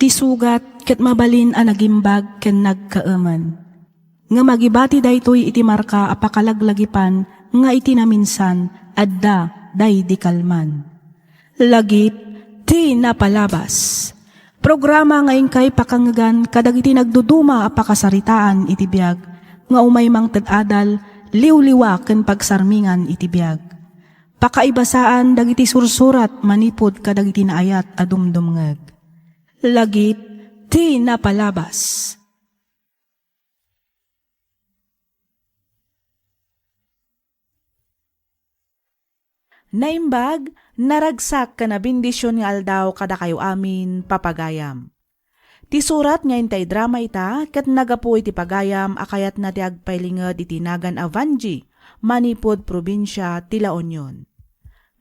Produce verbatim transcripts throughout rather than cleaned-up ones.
Ti sugat ket mabalin a nagimbag ken nagkaemen. Ngem agibati daytoy iti marka a pakalaglagipan nga iti naminsan adda daydi kalman. Lagip ti napalabas. Programa nga inkay pakangngegan kadagiti nagduduma a pakasaritaan iti biag nga umay mangted adal, liwliwa ken pagsarmingan iti biag. Pakaibasaan dagiti sursurat manipud kadagiti naayat a dumdumngeg. Lagip ti napalabas. Naimbag, naragsak ken a bendision nga aldaw kadakayo amin, papagayam. Ti surat nga intay drama ita ket nagapu iti pagayam a kayatna ti agpailinged iti nagan a Vangie manipud probinsia ti La Union.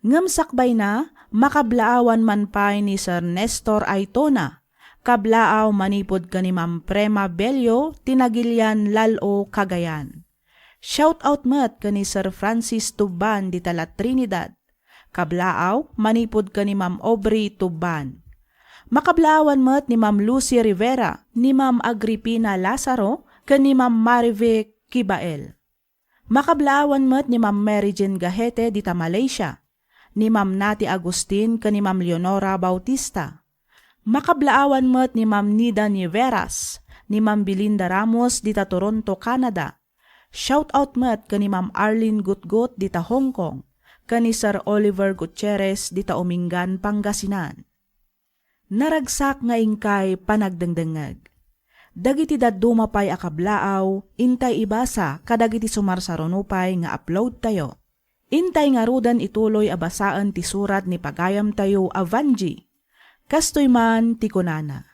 Ngem sakbayna, makablaawan man pay ni Sir Nestor Aitona, kablaaw manipud ken ni Ma'am Prema Bello ti Nagilian, Lal-o, Cagayan. Shout out met ken ni Sir Francis Tubban dita La Trinidad. Kablaaw manipud ken ni Ma'am Aubrey Tubban. Makablaawan met ni Ma'am Lucy Rivera, ni Ma'am Agripina Lazaro, ken ni Ma'am Marivic Kibael. Makablaawan met ni Ma'am Mary Jane Gahete dita Malaysia, ni Ma'am Nati Agustin ken ni Ma'am Leonora Bautista. Makablaawan met ni Ma'am Nida Niveras, ni Ma'am Belinda Ramos dita Toronto, Canada. Shout out met ken ni Ma'am Arlene Gutgut dita Hong Kong, ken ni Sir Oliver Gutierrez dita Umingan, Pangasinan. Naragsak nga inkay panagdengdengngeg. Dagiti dadduma pay a kablaaw, intay ibasa kadagiti sumarsaruno pay nga upload tayo. Intay ngaruden ituloy a basaen ti surat ni pagayamtayo a Vangie. Kastoy man ti kunana,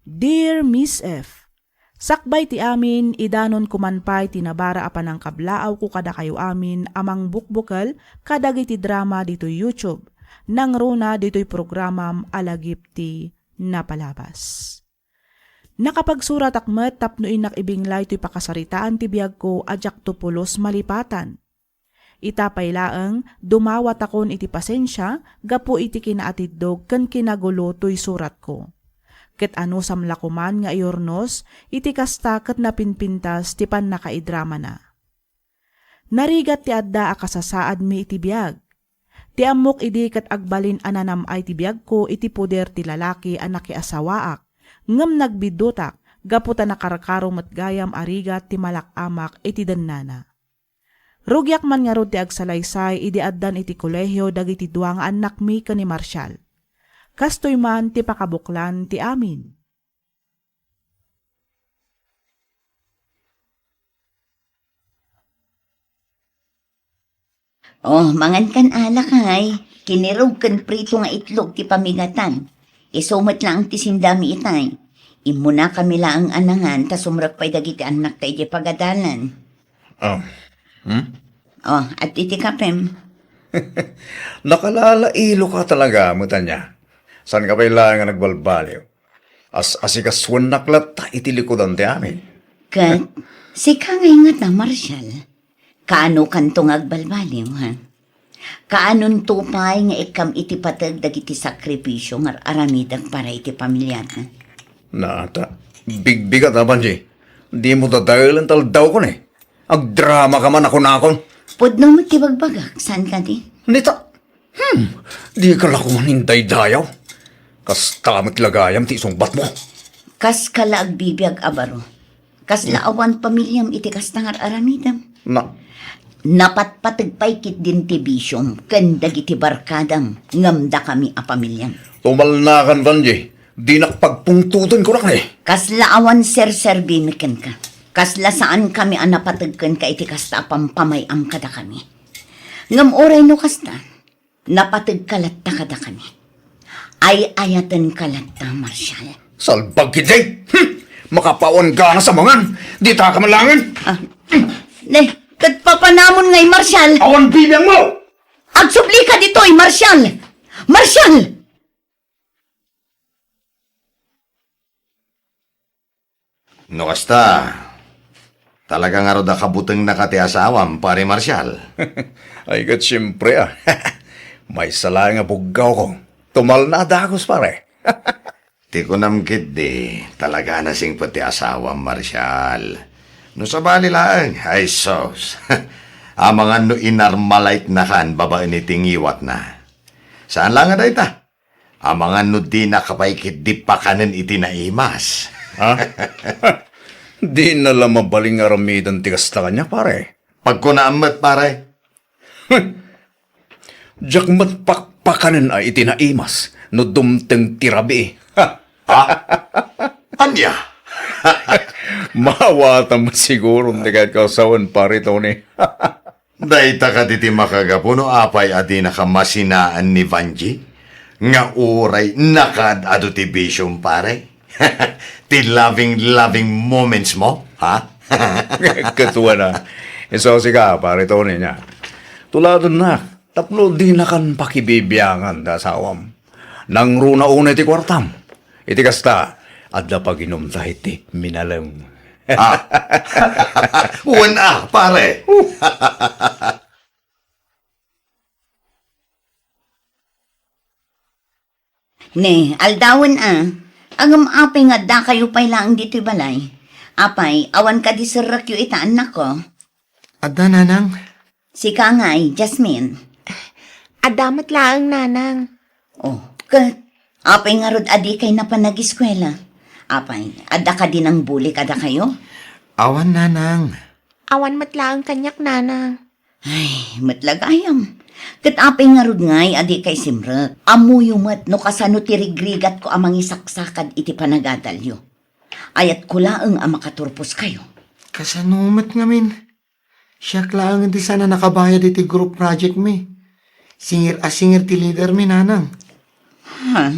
Dear Miss F, sakbay ti amin, idanonko man pay ti nabara a panangkablaawko kadakayo amin a mangbukbukel kadagiti drama ditoy YouTube, nangruna ditoy programam a Lagip ti Napalabas. Nakapagsuratak met tapno innak ibinglay toy pakasaritaan ti biagko a diakto pulos malipatan. Ita pay laeng, dumawatakon iti pasensia gapu iti kinaatiddog ken kinagulo toy suratko. Ket anusam la koman nga iurnos iti kasta ket napinpintas ti pannakaidramana. Narigat ti adda a kasasaadmi iti biag. Ti ammok idi ket agbalin a nanam-ay ti biagko iti poder ti lalaki a nakiasawaak, ngem nagbiddutak gapu ta nakarkaro met gayam a rigat ti malak-amak iti dennana. Rugiak man ngarud ti agsalaysay idi addan iti kolehio dagiti dua nga annakmi ken ni Marshall. Kastoy man ti pakabuklan ti amin. Oh, mangankan alak, ay. Kinirog ken prito nga itlog ti pamigatan. Isu met laeng ti sindami itay. Immunakami laeng a nangan ta sumrek pay dagiti annakta idiay pagadalan. Oh. Hmm? Oh, at iti kapem. Nakalalailo ka talaga, met ania. Saan ka pay laeng nga nagbalbaliw? As-asikasuennak latta iti likudan ti amin. Ket, sika ngay ngata, Marshall. Kaano kanto nga agbalbaliw, ha? Kaanonto pay nga ikkam iti pateg dagiti sakripisio nga ar-aramidek para iti pamiliatna? Nata, bigbigat a, Vangie. Dimo dadaelen ta aldawko ni. Agdrama ka man a kunakon. Pudno met ti bagbagak, saan kadi? Nita, hmm, di ka la koman indaydayaw. Kasta met la gayam ti isungbatmo. Kas ka la agbibiag a baro. Kasla awan pamiliam iti kasta nga ar-aramidem. Na- Napatpateg pay ketdin ti bisiom ken dagiti barkadam ngem dakami a pamiliam. Tumalnakan, Vangie. Dinak pagpungtoten, kunak ni. Kasla awan serserbimi kenka. Kasla saankami a napateg kenka iti kasta a pampamay-am kadakami. Ngem uray no kasta, napategka latta kadakami. Ay-ayatenka latta, Marshall. Salbag ketdi! Hmm! Makapawan ganas a mangan! Dita ka malangen! Ah. Ne, ket papanamon ngay, Marshall! Awan bibiangmo! Agsublika ditoy, Marshall! Marshall! No kasta, talaga ngarud a kabutengnaka ti asawam, Pare Marshall? Ay, ket siempre, a. Maysa laeng a buggawko. Tumalna a dagus, pare. Ti kunam ketdi, talaga a nasingpet ti asawam, Marshal. No sabali laeng, ay sus. Amangan no inarmalaitnakan babaen iti ngiwatna. Saan la nga dayta? Amangan no dinaka pay ketdi pakanen iti naimas. Ha? Dina la mabalin nga aramiden ti kasta kaniak, pare. Pagkunaam met, pare. Diak met pakpakanen a iti naimas no dumteng ti rabii. Ha? Ha? Ania? Maawatam siguro ti kayatko a sawen, pare Tony. Dayta kadi ti makagapu no apay a dinaka masinaan ni Vanjie nga uray nakaad-adu ti bisiom, pare? Ti loving, loving moments mo, ha? Ket wen a. Isu sika, pare Tony, nia. Tuladennak tapno dinakan pakibibiangan ti asawam. Nangruna unay ti kuartam. Iti kasta, adda paginumta iti minalem. Ah. Wen a, pare. Ne, aldawen a. Ngem apay nga addakayo pay laeng ditoy balay? Apay, awan kadi serrekyo ita, annakko? Adda, nanang. Sika ngay, Jasmine? Adda met laeng, nanang. Oh, ket apay ngarud a dikay napan nag-eskuela? Apay, adda kadi nangbuli kadakayo? Awan, nanang. Awan met laeng kaniak, nanang. Ay, met la gayam. Ket apay ngarud ngay a dikay simrek? Ammoyo met no kasano ti rigrigatko a mangisaksakad iti panagadalyo. Ayatko laeng a makaturposkayo. Kasano met ngamin? Siak laeng ti saan a nakabayad iti group project mi. Singir a singir ti leader mi, nanang. Ha?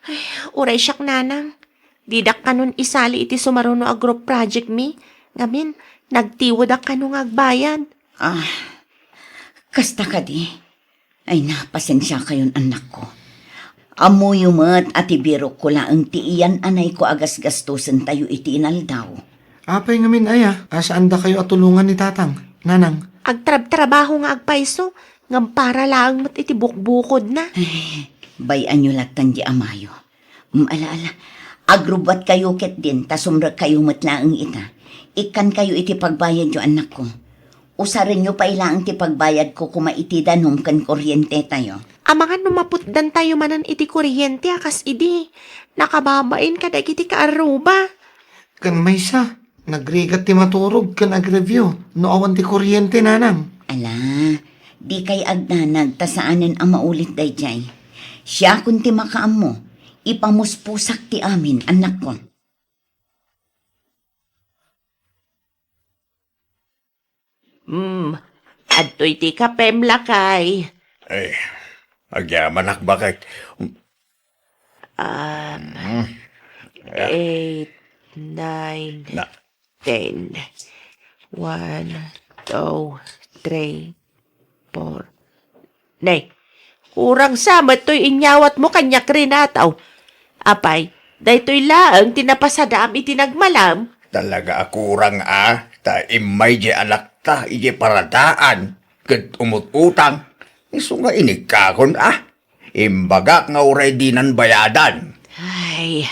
Ay, uray siak, nanang. Didak kanon isali iti sumaruno a group project mi. Ngamin, nagtiwedak kano nga agbayad. Ah, kasta kadi? Ay na, pasensiakayon, annakko. Ammoyo met a ti birokko laeng ti iyan-anayko a gasgastusentayo iti inaldaw. Apay ngamin aya a saandakayo a tulongan ni tatang, nanang? Agtrabtrabaho nga agpayso, ngem para laeng met iti bukbukodna. Ay, bay-anyo lattan di amayo. Mm, ala, ala. Agrubbuatkayo ketdin, ta sumrekkayo met laeng ita. Ikkankayo iti pagbayadyo, annakko. Usarenyo pay laeng ti pagbayadko koma iti danum ken kuryentetayo. Amangan no maputdantayo manen iti kuryente a kas idi. Nakababain kadagiti kaarruba. Ken maysa, nagrigat ti maturog ken agreview no awan ti kuryente, nanang. Ala, dikay agdanag ta saanen a maulit daydiay. Siakon ti makaammo. Ipamuspusak ti amin, annakko. Hmm, adtoy ti kapem, lakay. Ay, agyamanak, baket. Um, Hmm. Eight, nine, Na- ten. One, two, three, four. Nay, kurang sa met toy inyawatmo kaniak, Renato. Apay, daytoy laeng ti napasadaam iti nagmalam? Talaga a kurang a, ta immay di anakta iti paradaan, ket umut-utang. Isu nga inikkakon a. Imbagak nga uray dinan bayadan. Ay,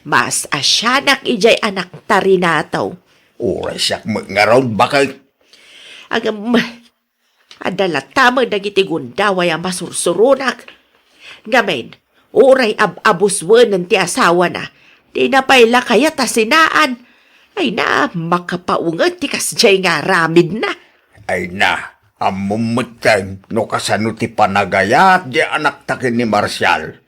mas asianak idiay anakta, Renato. Uray siak met ngarud, baket. Agam, adda latta met dagiti gundaway a masursuronak. Ngamin, uray ab-abuswenen ti asawana, dina pay la kayat a sinaan. Ay na, makapaunget ti kasdiay nga aramidna. Ay na, ammom metten no kasano ti panagayat di anakta ken ni Marcial.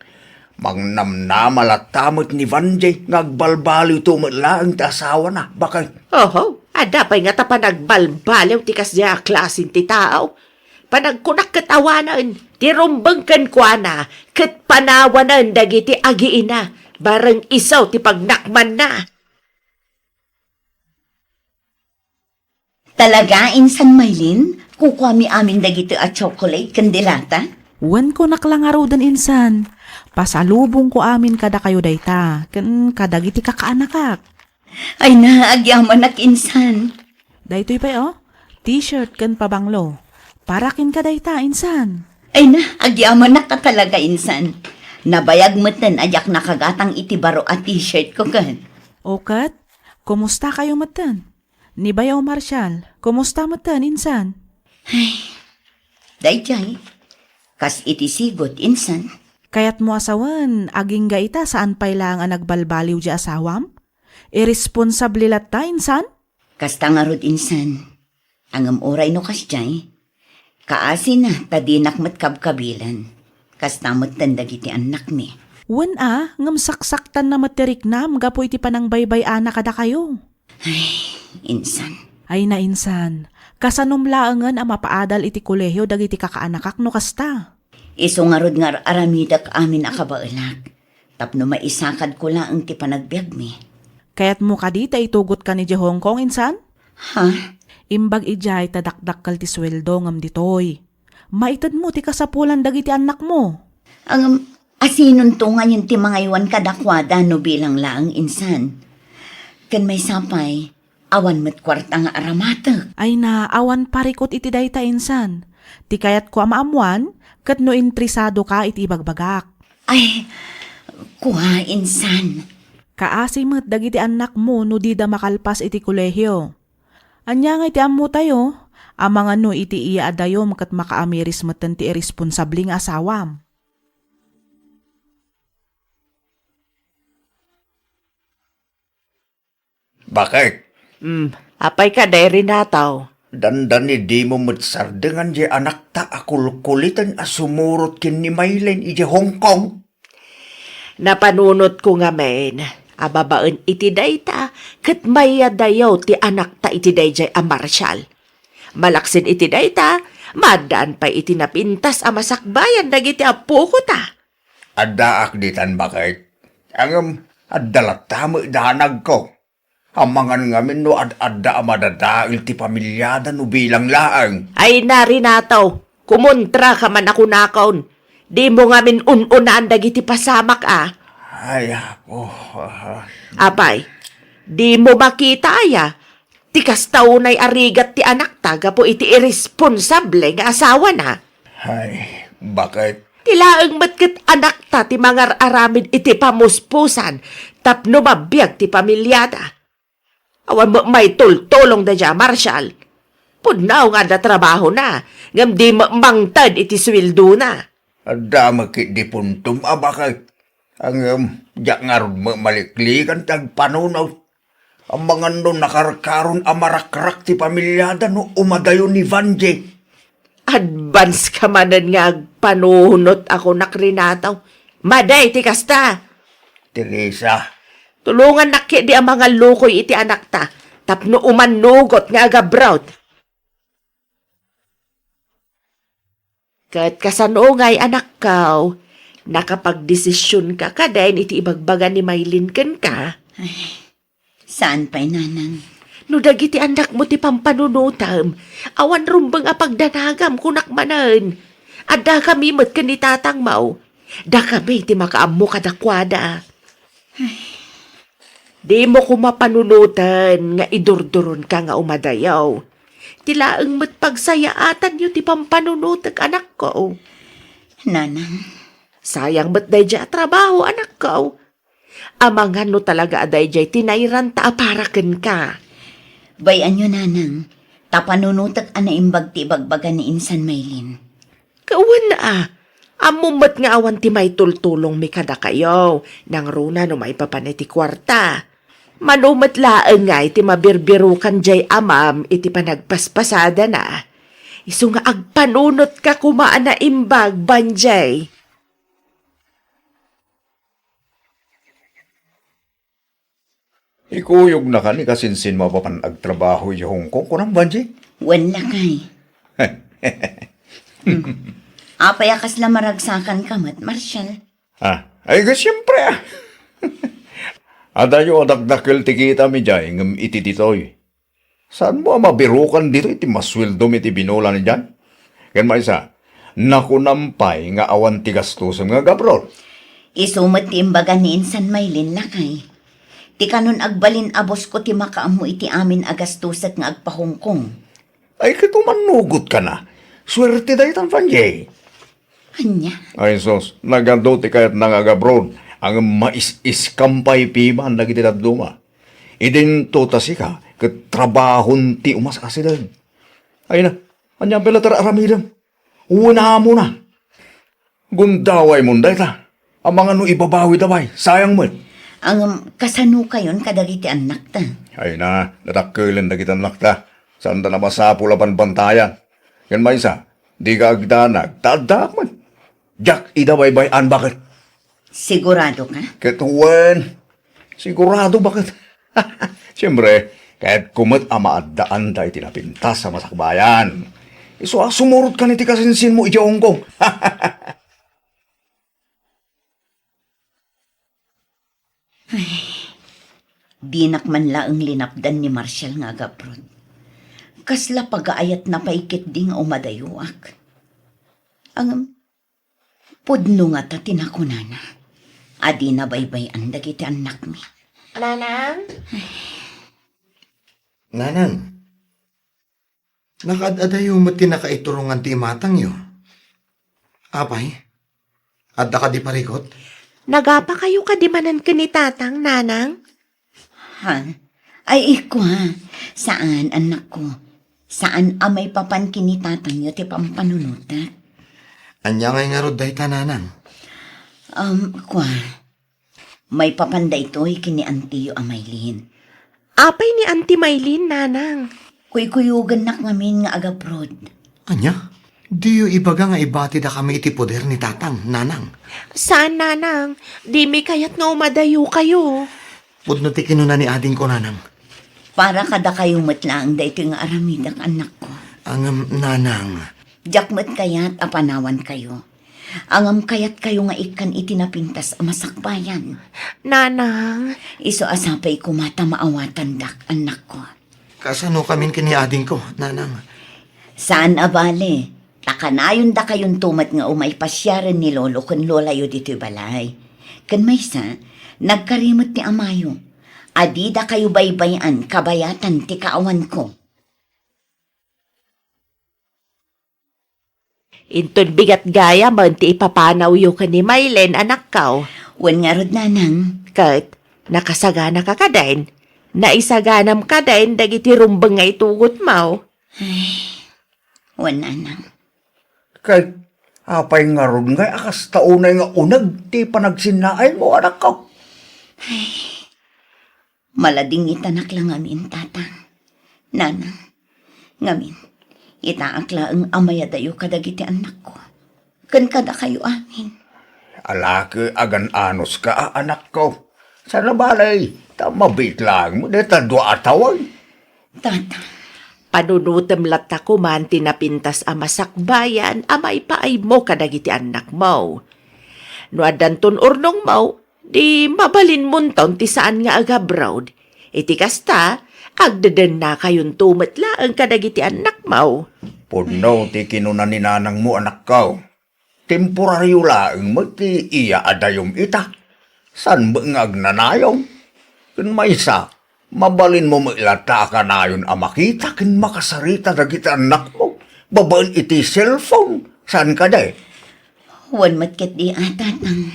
Mangnamnama latta met ni Vanjie nga agbalbaliwto met laeng ti asawana, baket. Oho, adda pay ngata panagbalbaliw ti kasdiay a klasen ti tao. Panagkunak ket awanen ti rumbeng kenkuana ket panawanen dagiti agiina, bareng isu ti pagnakmanna. Talaga, insan Maylin? Kukuami amin dagitoy a chocolate ken delata? Wen, kunak la ngaruden, insan. Pasalubongko amin kadakayo dayta, ken kadagiti kakaanakak. Ay na, agyamanak, insan. Daytoy pay, oh, t-shirt ken pabanglo. Para kenka dayta, insan. Ay na, agyamanak ka talaga, insan. Nabayag metten a diak nakagatang iti baro a t-shirt ko ken. O ket, kumusta kayo metten? Ni Bayaw Marshall, kumusta metten insan? Ay, daydiay, kas iti sigut insan. Kayatmo a sawen, agingga ita saan pay laeng a nagbalbaliw di asawam? Irresponsable latta insan? Kasta ngarud insan. Ngem uray no kasdiay, kaasina ta dinak met kabkabilan. Kasta metten dagiti annakmi. Wen a, ngem saksaktanna met ti riknam gapu iti panangbaybay-ana kadakayo. Ay, insan. Ay, nainsan. Kasanom laengen a mapaadal iti kolehio dagiti kakaanakak no kasta? Isu ngarud nga ar-aramidek amin a kabaelak, tapno maisakadko laeng ti panagbiagmi. Kayatmo kadi ta itugotka idiay Hong Kong, insan? Ha? Imbag idiay ta dakdakkel ti sueldo ngem ditoy. Maitedmo ti kasapulan dagiti annakmo. Ngem, asinonto ngayen ti mangaywan kadakuada no bilang laeng insan? Ken maysa pay, awan met kuarta nga aramatek. Ay na, awan parikut iti dayta insan. Ti kayatko a maammuan, ket no interesadoka iti ibagbagak. Ay, kua insan. Kaasi met dagiti annakmo no dida makalpas iti kolehio. Ania ngay ti ammotayo? Amangan no iti iya a dayom ket makaamiris metten ti irresponsable nga asawam. Bakit? Hmm, apay ka, Day Renato? Dandani dimo met sardengan diay anakta a kulkuliten a sumurot ken ni Maylin idiay Hong Kong? Napanunotko ngamin a babaen iti dayta, ket mayadayaw ti anakta iti daydiay a Marshall. Malaksid iti dayta, maaddaan pay iti napintas a masakbayan dagiti appoko ta. Addaak ditan, baket. Ngem, adda latta met danagko. Amangan ngamin no ad-adda a madadael ti pamiliada no bilang laeng. Ay na, Renato, kumontraka man a kunakon. Dimo ngamin un-unaan dagiti pasamak a. Ay, apo. Ah. Apay, dimo makita aya? Ti kasta unay a rigat ti anakta gapu iti irresponsable nga asawana. Ay, baket. Ti laeng met ket anakta ti mangar-aramid iti pamuspusan tapno mabiag ti pamiliada. Awan met maitultulong daydiay a Marshall. Pudno nga adda trabahona, ngem di met mangted iti suweldona. Adda met ketdi puntom a baket. Ngem, diak ngarud met maliklikan ti agpanunot. Amangan no nakarkaron a marakrak ti pamiliada no umadayo ni Vanjie. Advance ka manen nga agpanunot a kunak, Renato. Madi ti kasta. Teresa. Tulongannak ketdi a mangallukoy iti anakta tapno umannugot nga agabrot. Ket kasano ngay, anakko? Nakapagdesisionka kadin iti ibagbaga ni Maylin kenka? Ay, saan pay, nanang. No dagiti annakmo ti pampanunotem, awan rumbeng a pagdanagam, kunak manen. Addakami met ken ni tatangmo. Dakami ti makaammo kadakuada. Dimo koma panunoten nga idurduronka nga umadayo. Ti laeng met pagsayaatanyo ti pampanunotek, anakko. Nanang. Sayang met daydiay a trabaho, anakko. Amangan no talaga a daydiay ti nairanta a para kenka. Bay-anyo, nanang, ta panunotek a naimbag ti ibagbaga ni insan Maylin. Kawen a, ammom met nga awan ti maitultulongmi kadakayo, nangruna no maipapan iti kuarta. Mano met laeng ngay ti mabirbirokan diay amam iti panagpaspasadana. Isu nga agpanunotka koma a naimbag, Vanjie. Ikuyogna kani kasinsin mapapan agtrabaho idiay Hong Kong, kunam, Vanjie? Wen, lakay. Hmm. Apay a kasla maragsakanka met, Marshall? Ah, ay, siempre, ah. Adayo a dakdakkel ti kitam idiay, ngem iti ditoy. Saanmo a mabirokan ditoy ti masueldom iti binulan idiay? Ken maysa, nakunam pay nga awan ti gastosem nga agabrot. Isu met ti imbaga ni insan Maylin, lakay. Ti kanon agbalin a bosko ti makaammo iti amin a gastosek nga agpa-Hong Kong. Ay, ket umannugotkana. Suerte daytan, Vanjie. Ania? Ay, sus, nagadu ti kayatna nga agabroad, ngem mais-iskampay piman dagiti dadduma. Idinto ta sika, ket trabahon ti umas-asideg. Ay na, ania pay latta aramidem? Wen amona. Gundaway mon dayta. Amangan no ibabawida pay, sayang met. Ngem kasano kayon kadagiti annakta? Ay na, nadakkelen dagiti annakta. Saanda a masapul a banbantayan. Ken maysa, dika agdanag, ta addaak met. Diak ida baybay-an, baket. Sigurado ka? Ket wen, sigurado, baket. Siempre, kayatko met a maaddaanda iti napintas a masakbayan. Isu a sumurot kan iti kasinsinmo idiay Hong Kong. Ay, dinak man laeng linapdan ni Marshall nga agabroad. Kasla pagaayatna pay ketdi nga umadayoak. Ngem, pudno ngata ti nakunana a dina baybay-an dagiti annakmi. Nanang? Nanang, nakaad-adayo met ti nakaiturongan ti imatangyo. Apay, adda kadi parikut? Nagapakayo kadi manen ken ni Tatang, Nanang? Ha? Ay, ikua, saan, annakko. Saan a maipapan ken ni Tatangyo ti pampanunotek. Ania ngay ngarud dayta, Nanang? Um, kua, maipapan daytoy ken ni antiyo a Maylin. Apay ni Anti Maylin, Nanang? Kuykuyogennak ngamin nga agabroad. Ania? Diyo ibaga nga ibatidakami iti poder ni Tatang, Nanang? Saan, Nanang. Dimi kayat nga umadayokayo. Pudno ti kinuna ni adingko, Nanang. Para kadakayo met laeng daytoy nga aramidek, annakko. Ngem, Nanang. Diak met kayat a panawankayo. Ngem kayatkayo nga ikkan iti napintas a masakbayan. Nanang. Isu a sapay koma ta maawatandak, annakko. Kasano kamin ken ni adingko, Nanang? Saan a bale, ta kanayon dakayonto met nga umay pasiaren ni lolo ken lolayo ditoy balay. Ken maysa, nagkari met ti amayo. A didakayo baybay-an kabayatan ti kaawanko. Inton bigat gayamen ti ipapanawyo ken ni Maylen, anakko. Wen ngarud, Nanang. Ket nakasaganaka kadin? Naisaganam kadin dagiti rumbeng nga itugotmo? Ay, wen, Nanang. Ket apay ngarud ngay a kasta unay nga uneg ti panagsinnaaymo, anakko? Ay, maladingitanak la ngamin, Tatang, Nanang. Ngamin, itaak laeng a mayadayo kadagiti annakko ken kadakayo amin. Alake, agan-anoska a, anakko. Saan a bale, ta mabiit laeng met dayta dua a tawen. Tatang. Panunotem latta koman ti napintas a masakbayan a maipaaymo kadagiti annakmo. No addanton urnongmo, di mabalinmonton ti saan nga agabroad. Iti kasta, agdedennakayonto met laeng kadagiti annakmo. Pudno ti kinuna ni nanangmo, anakko. Temporario laeng met ti iyaadayom ita. Saan met nga agnanayon? Ken maysa, mabalinmo met latta a kanayon a makita ken makasarita dagiti annakmo babaen iti cellphone. Saan kadi? Wen met ketdi a, Tatang.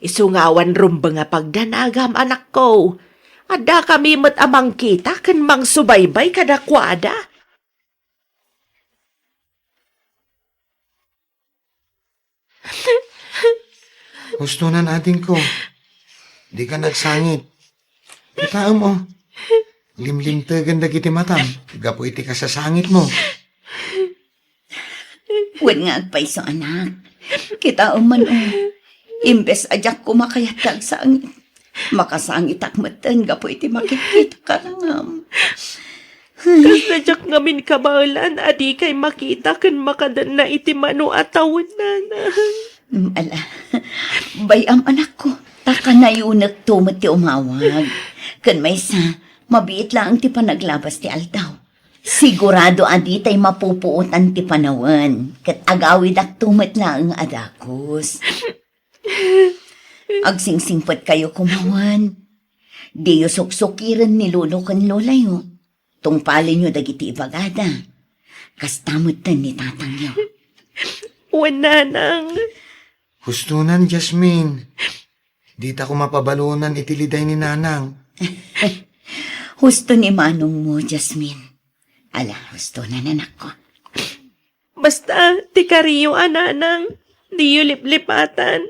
Isu nga awan rumbeng a pagdanagam, anakko. Addakami met a mangkita ken mangsubaybay kadakuada. Husto nan, adingko. Dika nagsangit. Kitaem, o. Limlimtegen dagiti matam gapu iti kasasangitmo. Wen nga agpayso, anak. Kitaem man, o. Imbes a diak koma kayat nga agsangit, makasangitak metten gapu iti makitkita ka langam. Kasla diak ngamin kabaelan a dikay makita ken makadanna iti mano a tawen, Nanang. Mm, ala. Bay-am, anakko, ta kanayonekto met ti umawag. Ken maysa, mabiit laeng ti panaglabas ti aldaw. Sigurado a ditay mapupuotan ti panawen, ket agawidakto met laeng a dagus. Agsingsingpetkayo koma, wen. Diyo suksukiren ni lolo ken lolayo. Tungpalenyo dagiti ibagada. Kasta metten ni tatangyo. Wen, nanang. Hustonan, Jasmine. Dita ko mapabalonan iti liday ni Nanang. Husto ni manongmo, Jasmine. Ala, hustonan, anakko. Basta, ti kariyo a Nanang, diyo liplipatan.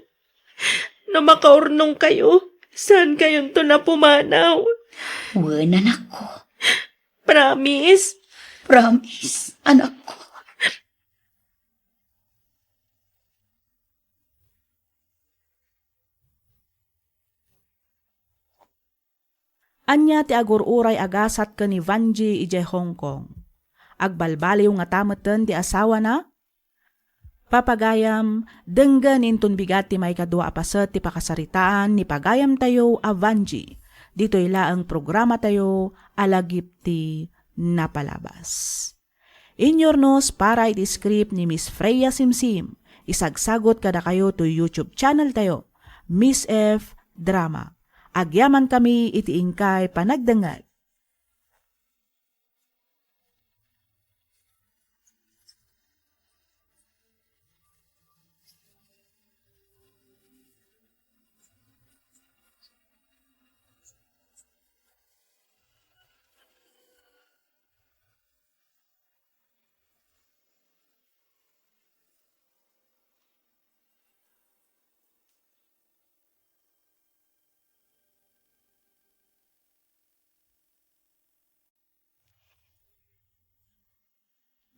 No makaurnongkayo, saankayonto a pumanaw. Wen, anakko. Promise? Promise, anakko. Ania ti agur-uray a gasat ken ni Vanjie idiay Hong Kong? Agbalbaliw ngata metten ti asawana? Papagayam, denggen inton bigat ti maikadua a paset ti pakasaritaan ni pagayamtayo a Vanjie, ditoy laeng programatayo a Lagip ti Napalabas. Inyurnos para iti script ni Miss Freya Simsim, isagsagut kadakayo to YouTube channel tayo, Miss F Drama. Agyamankami iti inkay panagdengngeg.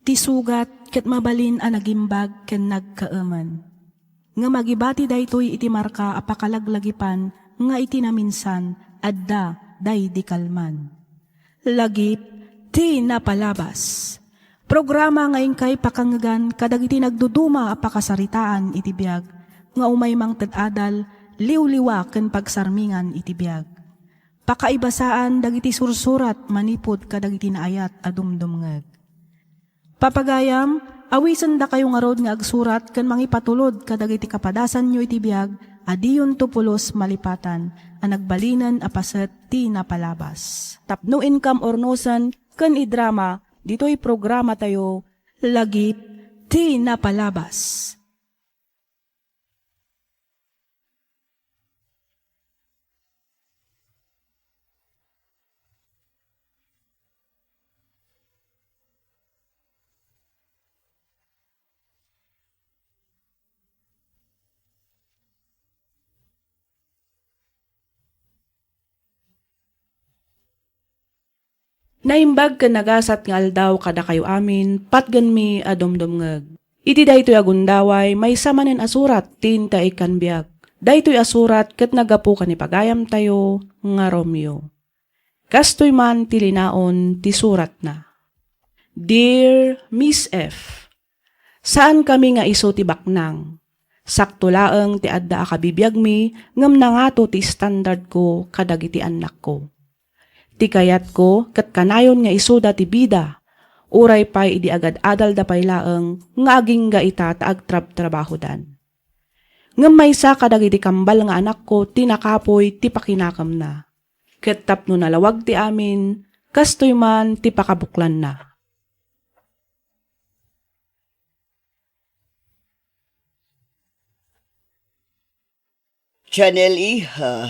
Ti sugat ket mabalin a nagimbag ken nagkaemen. Ngem agibati daytoy iti marka a pakalaglagipan nga iti naminsan adda daydi kalman. Lagip ti napalabas. Programa nga inkay pakangngegan kadagiti nagduduma a pakasaritaan iti biag nga umay mangted adal, liwliwa ken pagsarmingan iti biag. Pakaibasaan dagiti sursurat manipud kadagiti naayat a dumdumngeg. Papagayam, awisendakayo ngarud nga agsurat ken mangipatulod kadagiti kapadasanyo iti biag a diyonto pulos malipatan a nagbalinen a paset ti napalabas. Tapno inkam urnosen ken idrama ditoy programatayo, Lagip ti Napalabas. Naimbag ken nagasat nga aldaw kadakayo amin, patgenmi a dumdumngeg. Iti daytoy a gundaway, maysa manen a surat ti inta ikkan biag. Daytoy a surat ket naggapu ken ni pagayamtayo nga Romeo. Kastoy man ti linaon ti suratna. Dear Miss F, saankami nga isu ti baknang. Sakto laeng ti adda a kabibiagmi ngem nangato ti standardko kadagiti annakko. Ti kayatko ket kanayon nga isuda ti bida, uray pay idi agad-adalda pay laeng nga agingga ita ta agtrabtrabahodan. Ngem maysa kadagiti kambal nga anakko ti nakapuy ti pakinakemna. Ket tapno nalawag ti amin, kastoy man ti pakabuklanna. Janelle, iha,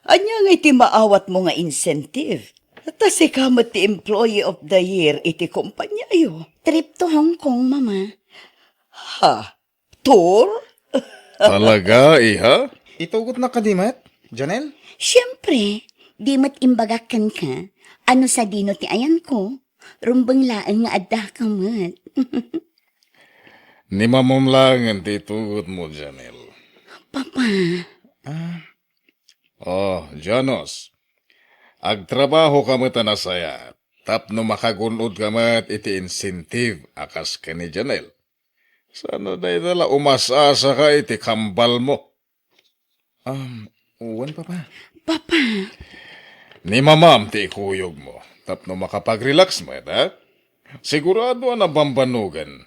ania ngay ti maawatmo nga incentive? Ta sika met ti Employee of the Year iti kompaniayo. Trip to Hong Kong, Mama. Ha? Tour? Talaga, iha? Itugotna kadi met, Janelle? Siempre, di met imbagak kenka, ano sadino ti ayanko, rumbeng laeng nga addaka met. Ni mamam laengen ti itugotmo, Janelle. Papa. Ah. Oh, Janos. Agtrabaho ka met a nasayaat, tapno makagun-od ka met iti incentive a kas ken ni Janelle. Saan a dayta la umas-asa ka iti kambalmo. Um, wen, Papa. Papa. Ni mamam ti ikuyogmo, tapno makapag-relax met, ha? Sigurado a nabambannogen.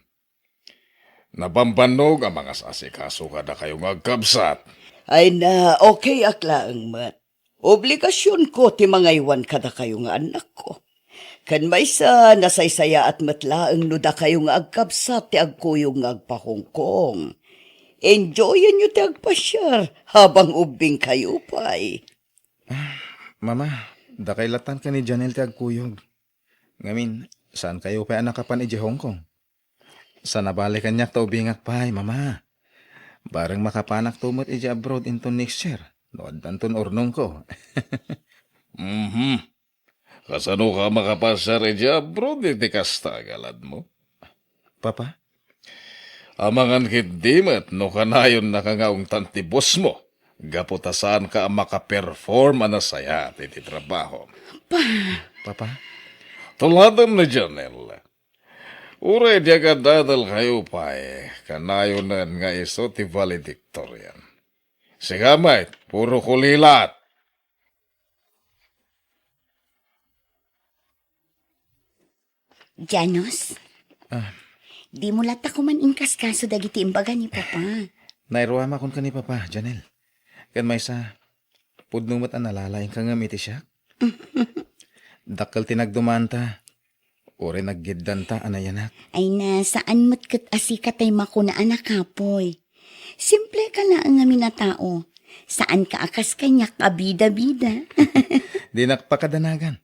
Nabambannog a mangas-asikaso kadakayo nga agkabsat. Ay na, okay ak laeng met. Obligasionko ti mangaywan kadakayo nga annakko. Ken maysa, nasaysayaat met laeng no dakayo nga agkabsat ti agkuyog nga agpa-Hong Kong. Enjoyanyo ti agpasiar habang ubbingkayo pay. Mama, dakay lattan ken ni Janelle ti agkuyog. Ngamin, saankayo pay a nakapan idiay Hong Kong? Sa nabali kaniak ta ubingak pay, Mama. Bareng makapanakto met idiay abroad inton next year, no addanton urnongko. Mhm. Kasano ka makapasiar idiay abroad iti kasta a galadmo? Papa? Amangan ketdi met no kanayonnaka nga ungtan ti boss mo, gapu ta saanka a makaperform a nasayaat iti trabaho. Pa- Papa? Tuladen ni Janelle. Uray di agad-adelkayo pay, kanayonen nga isu ti valedictorian. Sika met, puro kulilat. Janos? Ah. Dimo latta koma inkaskaso dagiti imbaga ni Papa. Nairuam a kunka ni Papa, Janelle. Ken maysa, pudno met a nalalaingka ngem iti siak. Dakkel ti nagdumanta. Uray naggiddanta a nayanak. Ay na, saan met ket a sika tay makuna a nakapoy. Simple ka laeng ngamin a tao. Saan ka a kas kaniak a bida-bida. Dinak pakadanagan.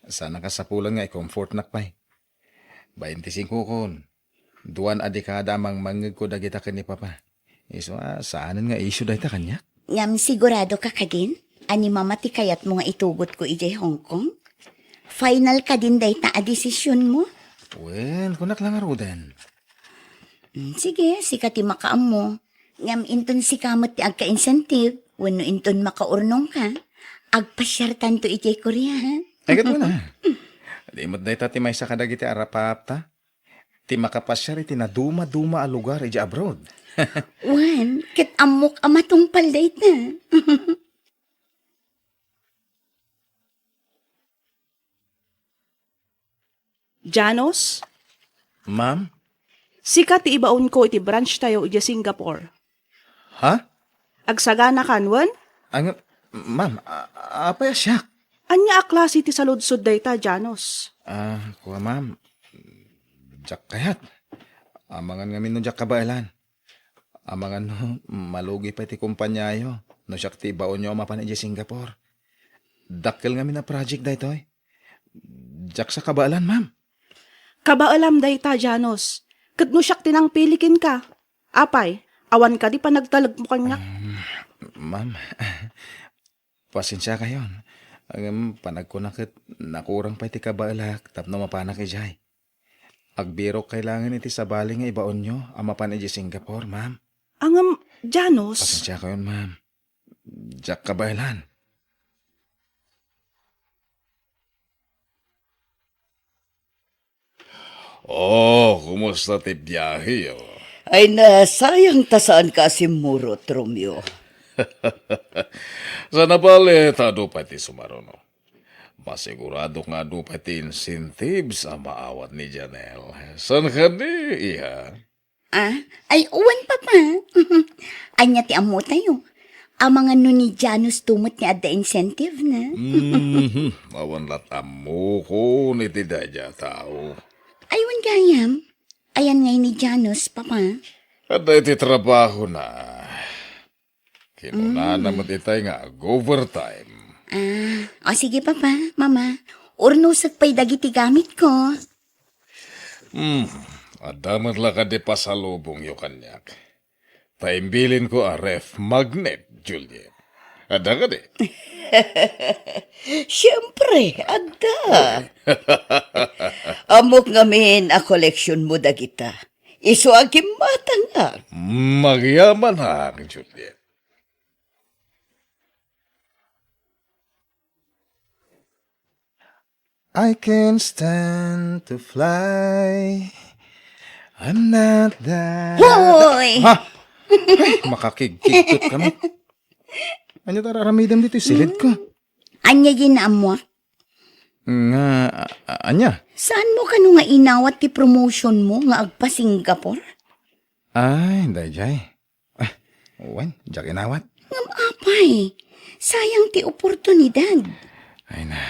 Saan a kasapulan nga i-comfortnak pay. Bainti singkokon. Duan a dekada a mangmangngegko dagita ken ni Papa. Isu a, saanen nga issue dayta kaniak? Ngem sigurado ka kadin a ni Mama ti kayatmo nga itugotko idiay Hong Kong? Final kadin dayta a desisionmo? Wen, kunak la ngaruden. Mm, sige, sika ti makaammo. Ngem inton sika met ti agka-incentive, wenno inton makaurnongka, agpasiartanto idiay Korea, ha? Ay, ket wen a. Di met dayta ti maysa kadagiti arapaapta ti makapasiar iti nadumaduma a lugar idiay abroad. Wen, ket ammok a matungpal dayta. Janos? Ma'am? Sika ti ibaonko iti branch tayo idiay Singapore. Ha? Agsaganakan, wen? Ang, ma'am, a-, apay a siak? Ania a klase ti saludsod dayta, Janos? Ah, kua, ma'am. Diak kayat. Amangan ngamin no diak kabaelan. Amangan no malugi pay ti kompaniayo no siak ti ibaonyo a mapan idiay Singapore. Dakkel ngamin a project daytoy. Diak sa kabaelan, ma'am. Kabaelam dayta, Janos. Ket no siak ti nangpili kenka, apay, awan kadi panagtalekmo kaniak? Um, ma'am, pasensiakayon. Ngem panagkuna ket nakurang pay ti kabaelak tapno mapanak idiay. Agbirok kay laengen iti sabali nga ibaonyo a mapan idiay Singapore, ma'am. Ngem, Janos. Pasensiakayon, ma'am. Diak kabaelan. Oh, kumusta ti biaheyo? Ay, nasayang ta saanka a simmurot, Romeo. Sa nabali, ta adu pay ti sumaruno. Masiguradok nga adu pay ti incentives a maawat ni Janelle. Saan kadi, iha? Ah, ay, wen, Papa. Ania ti ammotayo? Amangan no ni Janus to met ti adda incentive na. Mhm. Awan lat ammokon iti daydiay a tao. Ay, wen gayam. Ayan ngay ni Janus, Papa. Adda iti trabahona. Kinunana Mm. met itay nga ag-overtime. Ah, o sige, Papa, Mama. Urnosek pay dagiti gamitko. Hmm, adda met la kadi pasalubongyo kaniak. Ta imbilinko a ref magnet, Juliet. Adda kadi? Siempre, adda. Ammok ngamin a koleksionmo dagita. Isu a gimmatangak. Magyamanak, Juliet. I can stand to fly. I'm not that Hoy! Ha? Ay, makakigkigtot kami. Anya ta raramidem ditoy silid ko? Anya ginammo? Nga, a-, a-, anya? Saan mo kano nga inawat ti promotion mo nga agpa-Singapore? Ay, dayjay. Ah, wen, diak inawat. Ngem apay, sayang ti oportunidad. Ay na.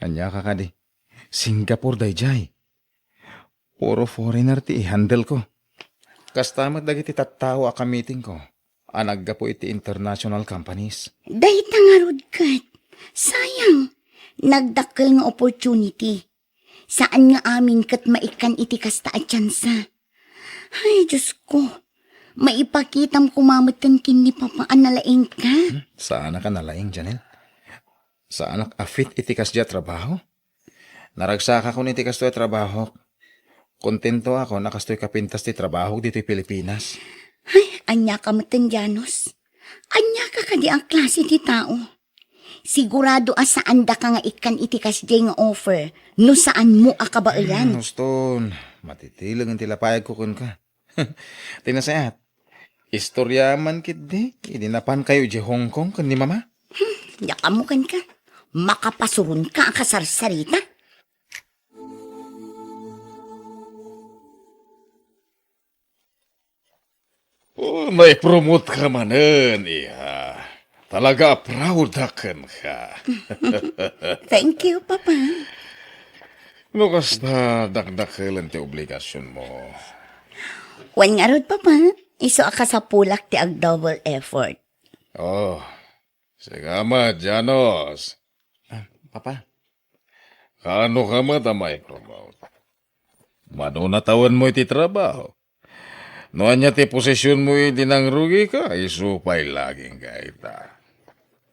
Ania ka kadi? Singapore dayjay. Puro foreigner ti i-handle ko. Kasta met dagiti tattao a kamitingko a naggapu iti international companies. Dayta ngarud ket, sayang, nagdakkel nga opportunity. Saan nga amin ket maikkan iti kasta a tsansa. Ay, Diosko, maipakitam koma metten ken ni Papa a nalaingka? Hmm? Saanak a nalaing, Janelle. Saanak a fit iti kasdiay a trabaho. Naragsakakon iti kastoy a trabahok. Kontento ako a kastoy kapintas ti trabahok ditoy Pilipinas. Ay, ania ka metten, Janos? Ania ka kadi a klase ti tao? Sigurado a saan daka nga ikkan iti kasdiay nga offer no saanmo a kabaelan. Hmm, Houston, matitileng ti lapayagko kenka. Ti nasayaat, istorya man ketdi idi napankayo idiay Hong Kong ken ni Mama. Hmm, diak ammo kenka. Makapasuronka a kasarsarita. Oh, naipromote ka manen, iha. Talaga a proud ak kenka. Thank you, Papa. No kasta, dakdakelen ti obligasionmo. Wen ngarud, Papa, isu a kasapulak ti ag-double effort. Oh, sika met, Janos. Ah, Papa. Kaano ka met a maipromote? Mano natawenmo iti trabaho? No ania ti posisionmo idi nangrugika, isu pay lagingka ita.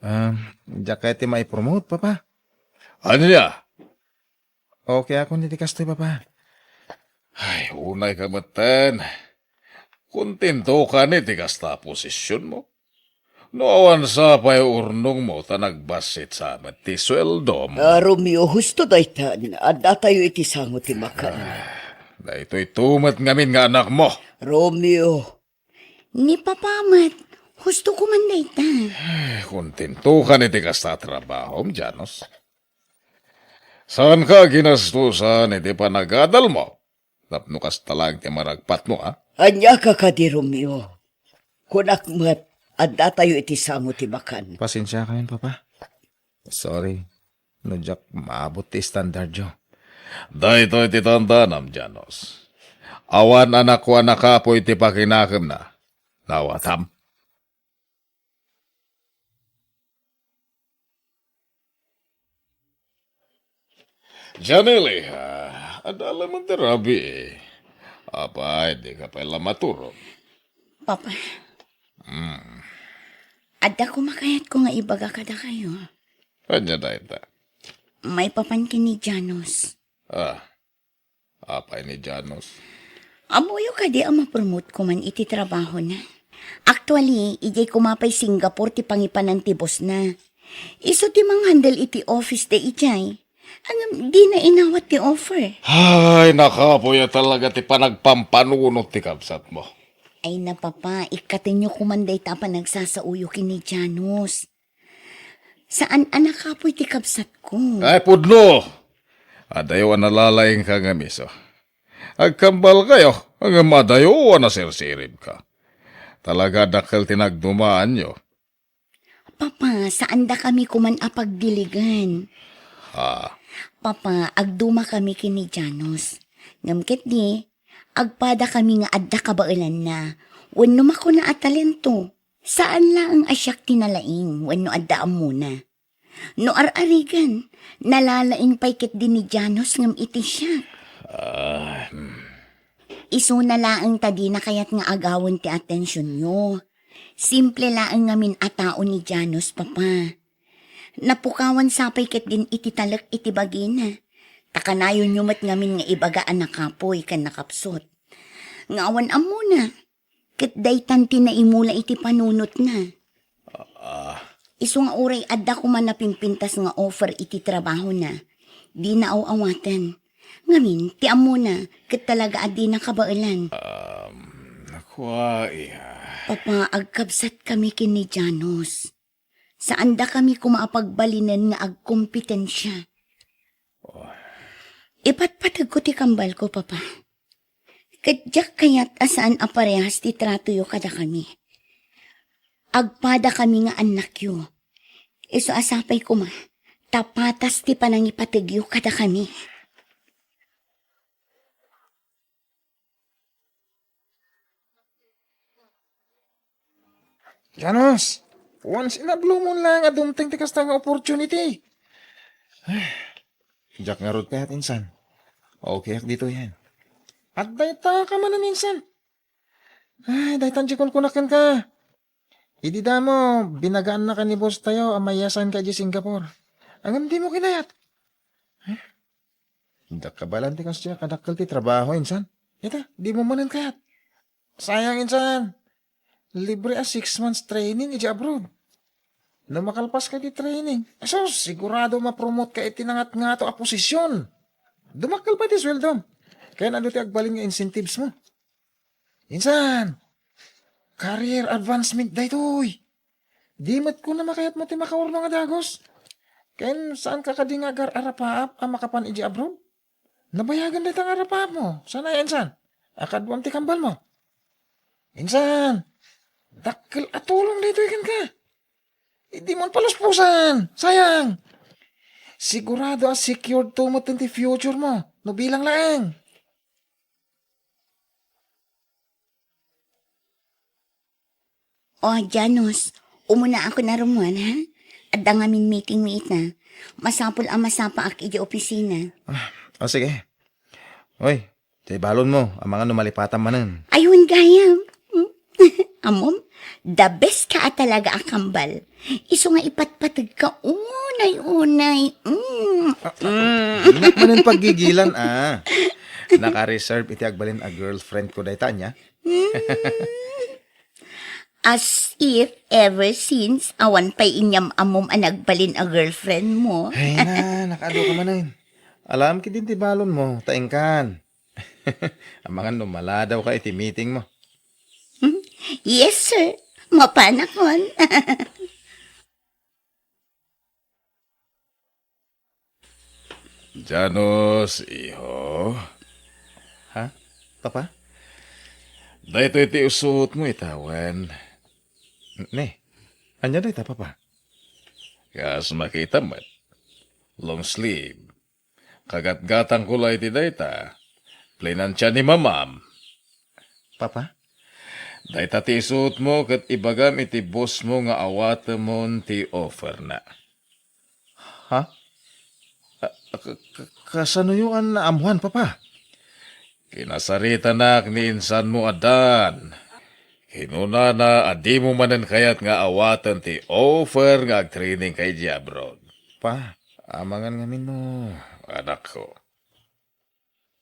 Ah, diak kayat ti maipromote, Papa. Ania? Okay ako iti kastoy, Papa. Ay, unay ka metten. Kontento ka ni ti kasta a posisionmo? No awan sa pay urnongmo ta nagbassit sa met ti sueldom. Ah, Romeo, husto daytan. Addatayo iti sango ti makan. Ah, daytoy to met ngamin nga anakmo. Romeo. Ni Papa met, husto ko man dayta. Ay, kontento ka ni ti kasta a trabahom, Janos. Saan ka ginastusan iti panagadalmo? Tapno kasta laeng ti maragpatmo, a? Ania ka kadi, Romeo? Kunak met, addatayo iti sango ti makan. Pasensiakayon, Papa. Sorry, no diak maabot ti standardyo. Daytoy ti tandanam, Janos. Awan anakko a nakapuy ti pakinakemna. Nawatam? Janelle, ah, adda laeng ti rabii. Apay, dika pay la maturog? Papa. Hmm. Adda koma kayatko nga ibaga kadakayo. Ania dayta? Maipapan ken ni Janos. Ah, apay ni Janos? Ammoyo kadi a mapromote ko man iti trabahona. Actually, idiay koma pay Singapore ti pangipanan ti bossna. Isu ti manghandle iti office da idiay. Ngem dina inawat ti offer. Ay, nakapuy a talaga ti panagpampanunot ti kabsatmo. Ay, na, Papa, ikkatenyo koman dayta a panagsasaoyo ken ni Janos. Saan a nakapuy ti kabsatko. Ay, pudno! Adayo a nalalaingka ngem isu. Agkambalkayo, ngem adayo a nasirsiribka. Talaga dakkel ti nagdumaanyo. Papa, saan dakami koman a pagdiligen. Ha? Papa, agdumakami ken ni Janos. Ngem ketdi, agpadakami nga adda kabaelanna, wenno makuna a talento. Saan laeng a siak ti nalaing wenno adda ammona. No ar-arigan, nalalaing pay ketdi ni Janos ngem iti siak. Ah, hmm. Isuna laeng ta dina kayat nga agawen ti atensionyo. Simple laeng ngamin a tao ni Janos, Papa. Napukawan sa pay ketdin iti talek iti bagina. Ta kanayonyo met ngamin nga ibaga a nakapuy ken nakapsut. Nga awan ammona, ket daytan ti naimula iti panunotna. Ah. Isu nga uray adda koma napimpintas nga offer iti trabahona, dina aw-awaten. Ngamin, ti ammona, ket talaga a dina kabaelan. Um, kua, iha. Papa, agkabsatkami ken ni Janos. Saandakami koma a pagbalinen nga agkompetensia. Oh. Ipatpategko ti kambalko, Papa. Ket diak kayat a saan a parehas ti tratoyo kadakami. Agpadakami nga annakyo. Isu a sapay koma, ta patas ti panangipategyo kadakami. Janus, once in a blue moon lang a dumteng ti kasta nga opportunity. Diak ngarud kayat insan. Okay ak ditoyen. Adda ita ka manen insan. Ay, daytan di kunkunak kenka. Idi damo, binagaannaka ni boss tayo a mayasanka idiay Singapore. Ngem dimo kinayat. Diak kabaelan ti kasdiay a kadakkel ti trabaho insan. Ita, dimo manen kayat. Sayang insan. Libre a six months training idiay abroad. No makalpaska iti training, asus, sigurado mapromote ka iti nangatngato a posisyon. Dumakkel pay ti sueldom. Ken adu ti agbalin nga incentives mo. Insan, career advancement daytoy. Di met kuna makayatmo ti makaurno nga dagus. Ken saanka kadi nga agar-arapaap a makapan idiay abroad? Nabayagen dayta nga arapaapmo. Saan aya insan? A kaduam ti kambalmo. Insan, dakkel a tulong daytoy kenka. Idi mo paluspusan, sayang. Sigurado a secured to met ti future mo, no bilang laeng. O, Janus, umuna ako na rummuan, ha? Adda ngamin meeting mi ita. Masapul a masapaak iti opisina. Ah, o, sige. Oy, ti balon mo, amangan no malipatan manen. Ay, wen gayam. Ammom, the best ka a talaga a kambal. Isu nga ipatpateg ka unay-unay. Mm. Mm. Dinak manen paggigilan, ah. Naka-reserve iti agbalin a girlfriend ko dayta, ania? Mm. As if ever since, awan pay inyam-ammom a nagbalin a girlfriend mo. Ay na, nakaadu ka manen. Alam ketdin ti balon mo, ta inkan. Amangan no maladaw ka iti meeting mo. Hmm? Yes, sir. Mapanakon. Janus, iho. Ha? Papa? Daytoy ti usuot mo ita, wen? Ne, ania dayta, Papa? Kas makita met. Long sleeve. Kagatgatangko la iti dayta. Plinansia ni Mamam. Papa? Dayta ti isuot mo ket ibagam iti boss mo nga awatemon ti offer na. Ha? A, ka, ka, kasanoyo a naammuan, Papa? Kinasaritanak ni insanmo a Dan. Kinunana a dimo manen kayat nga awaten ti offer nga agtraining ka idiay abroad. Pa, amangan ngamin no, anakko.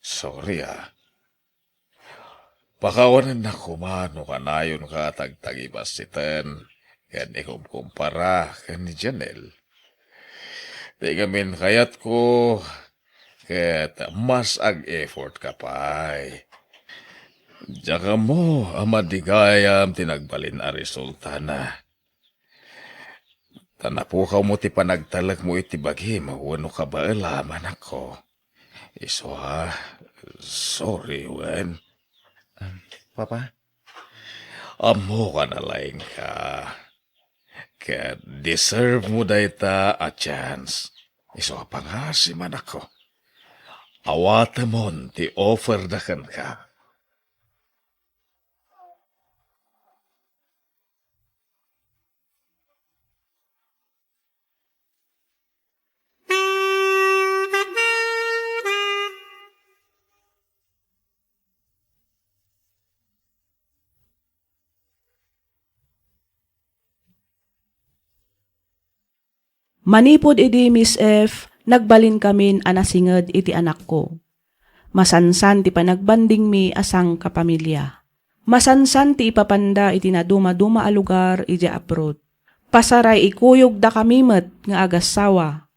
Sorry, ah. Pakawanennak koma no kanayonka a tagtagibassiten ken ikumkumpara ken ni Janelle. Ti ngamin kayatko, ket mas ag-effort ka pay. Diak ammo a madi gayam ti nagbalin a resultana. Ta napukawmo ti panagtalekmo iti bagim wenno kabaelam, anakko. Isu a, sorry, wen. Um, Papa? Ammok a nalaingka. Ket deserve mo dayta a chance. Isu a pangaasim, anakko. Awatemon ti offer da kenka. Manipud idi, Miss F, nagbalinkamin a nasinged iti anakko. Masansan ti panagbandingmi a sangkapamilia. Masansan ti ipapanda iti nadumaduma a lugar idiay abroad. Pasaray ikuyogdakami met nga agassawa.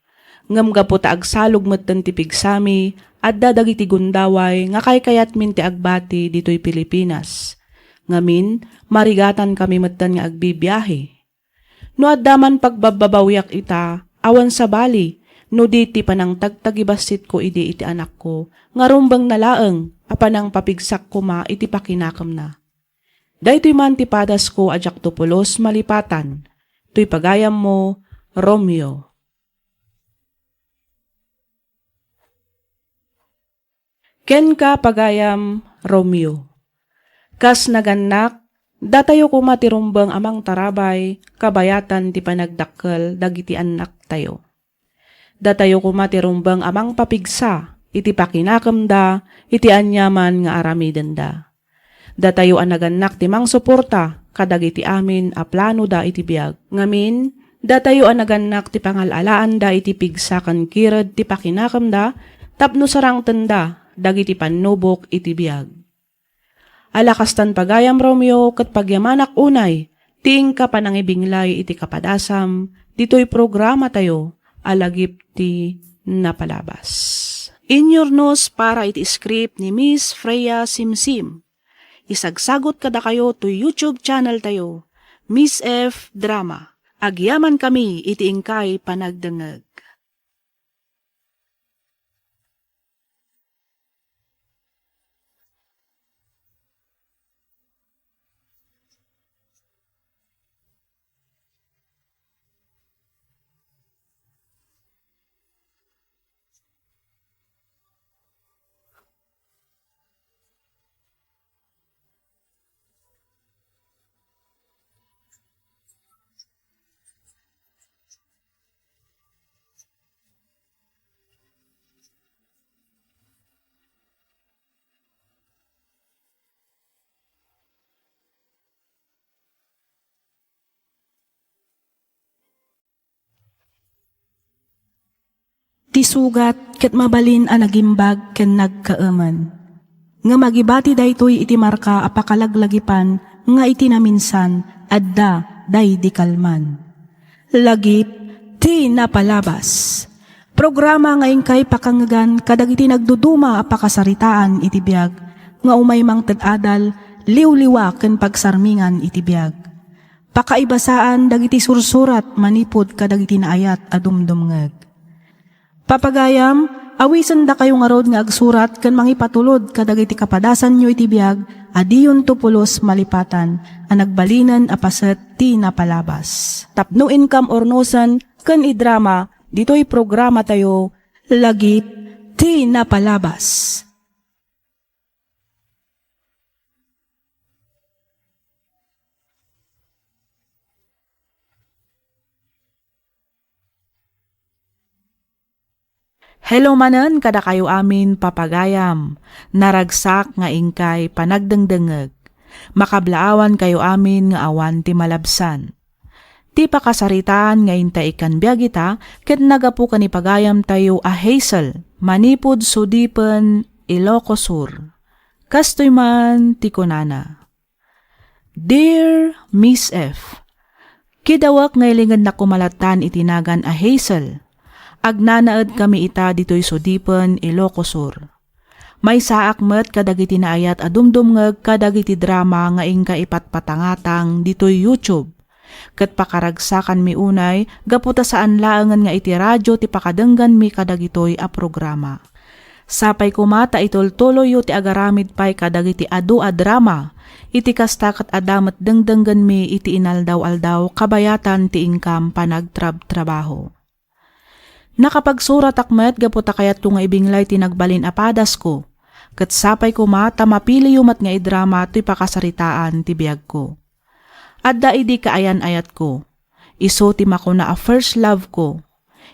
Ngem gapu ta agsalog metten ti pigsami, adda dagiti gundaway nga kaykayatmin ti agbati ditoy Pilipinas. Ngamin, marigatankami metten nga agbibiahe. No adda man pagbabbabawiak ita, awan sabali, no di ti panangtagtagibassitko idi iti anakko, nga rumbengna laeng a panangpapigsak koma iti pakinakemna. Daytoy man ti padasko a diakto pulos malipatan. Toy pagayammo, Romeo. Kenka, pagayam, Romeo. Kas nagannak, Datayo koma ti rumbeng a mangtarabay kabayatan ti panagdakkel dagiti annaktayo. Datayo koma ti rumbeng a mangpapigsa iti pakinakemda iti aniaman nga aramidenda. Datayo a nagannak ti mangsuporta kadagiti amin a planoda iti biag. Ngamin, datayo a nagannak ti pangal-alaanda iti pigsa ken kired ti pakinakemda tapno sarangtenda dagiti pannubok iti biag. Ala kastan pagayam, Romeo, ket pagyamanak unay ti inka panangibinglay iti kapadasam ditoy programatayo a Lagip ti Napalabas. Inyurnos para iti script ni Miss Freya Simsim. Isagsagot kadakayo toy YouTube channel tayo, Miss F Drama. Agyamankami iti inkay panagdengngeg. Ti sugat ket mabalin a nagimbag ken nagkaemen. Ngem agibati daytoy iti marka a pakalaglagipan nga iti naminsan, adda daydi kalman. Lagip ti Napalabas. Programa nga inkay pakangngegan kadagiti nagduduma a pakasaritaan iti biag nga umay mangted adal, liwliwa ken pagsarmingan iti biag. Pakaibasaan dagiti sursurat manipud kadagiti naayat a dumdumngeg. Papagayam, awisendakayo ngarud nga agsurat ken mangipatulod kadagiti kapadasanyo iti biag a diyonto pulos malipatan a nagbalinen a paset ti napalabas. Tapno inkam urnosen ken idrama ditoy programatayo, Lagip ti Napalabas. Hello manen kadakayo amin, papagayam. Naragsak nga inkay panagdengdengngeg. Makablaawankayo amin nga awan ti malabsan. Ti pakasaritaan nga inta ikkan biag ita ket naggapu ken ni pagayamtayo a Hazel, manipud Sudipen, Ilocos Sur. Kastoy man ti kunana, "Dear Miss F, kidawek nga ilingedak koma lattan iti nagan a Hazel. Agnanaedkami ita ditoy Sudipen, Ilocos Sur. Maysaak met kadagiti naayat a dumdumngeg kadagiti drama nga inka ipatpatangatang ditoy YouTube. Ket pakaragsakanmi unay gapu ta saan laengen nga iti radio ti pakadengganmi kadagitoy a programa. Sapay koma ta itultuloyyo ti agaramid pay kadagiti adu a drama. Iti kasta, ket adda met dengdenggenmi iti inaldaw-aldaw kabayatan ti inkam panagtrabtrabaho." Nakapagsuratak met gapu ta kayatko nga ibinglay ti nagbalin a padasko, ket sapay koma ta mapiliyo met nga idrama toy pakasaritaan ti biagko. Adda idi kaayan-ayatko. Isu ti makuna a first love ko.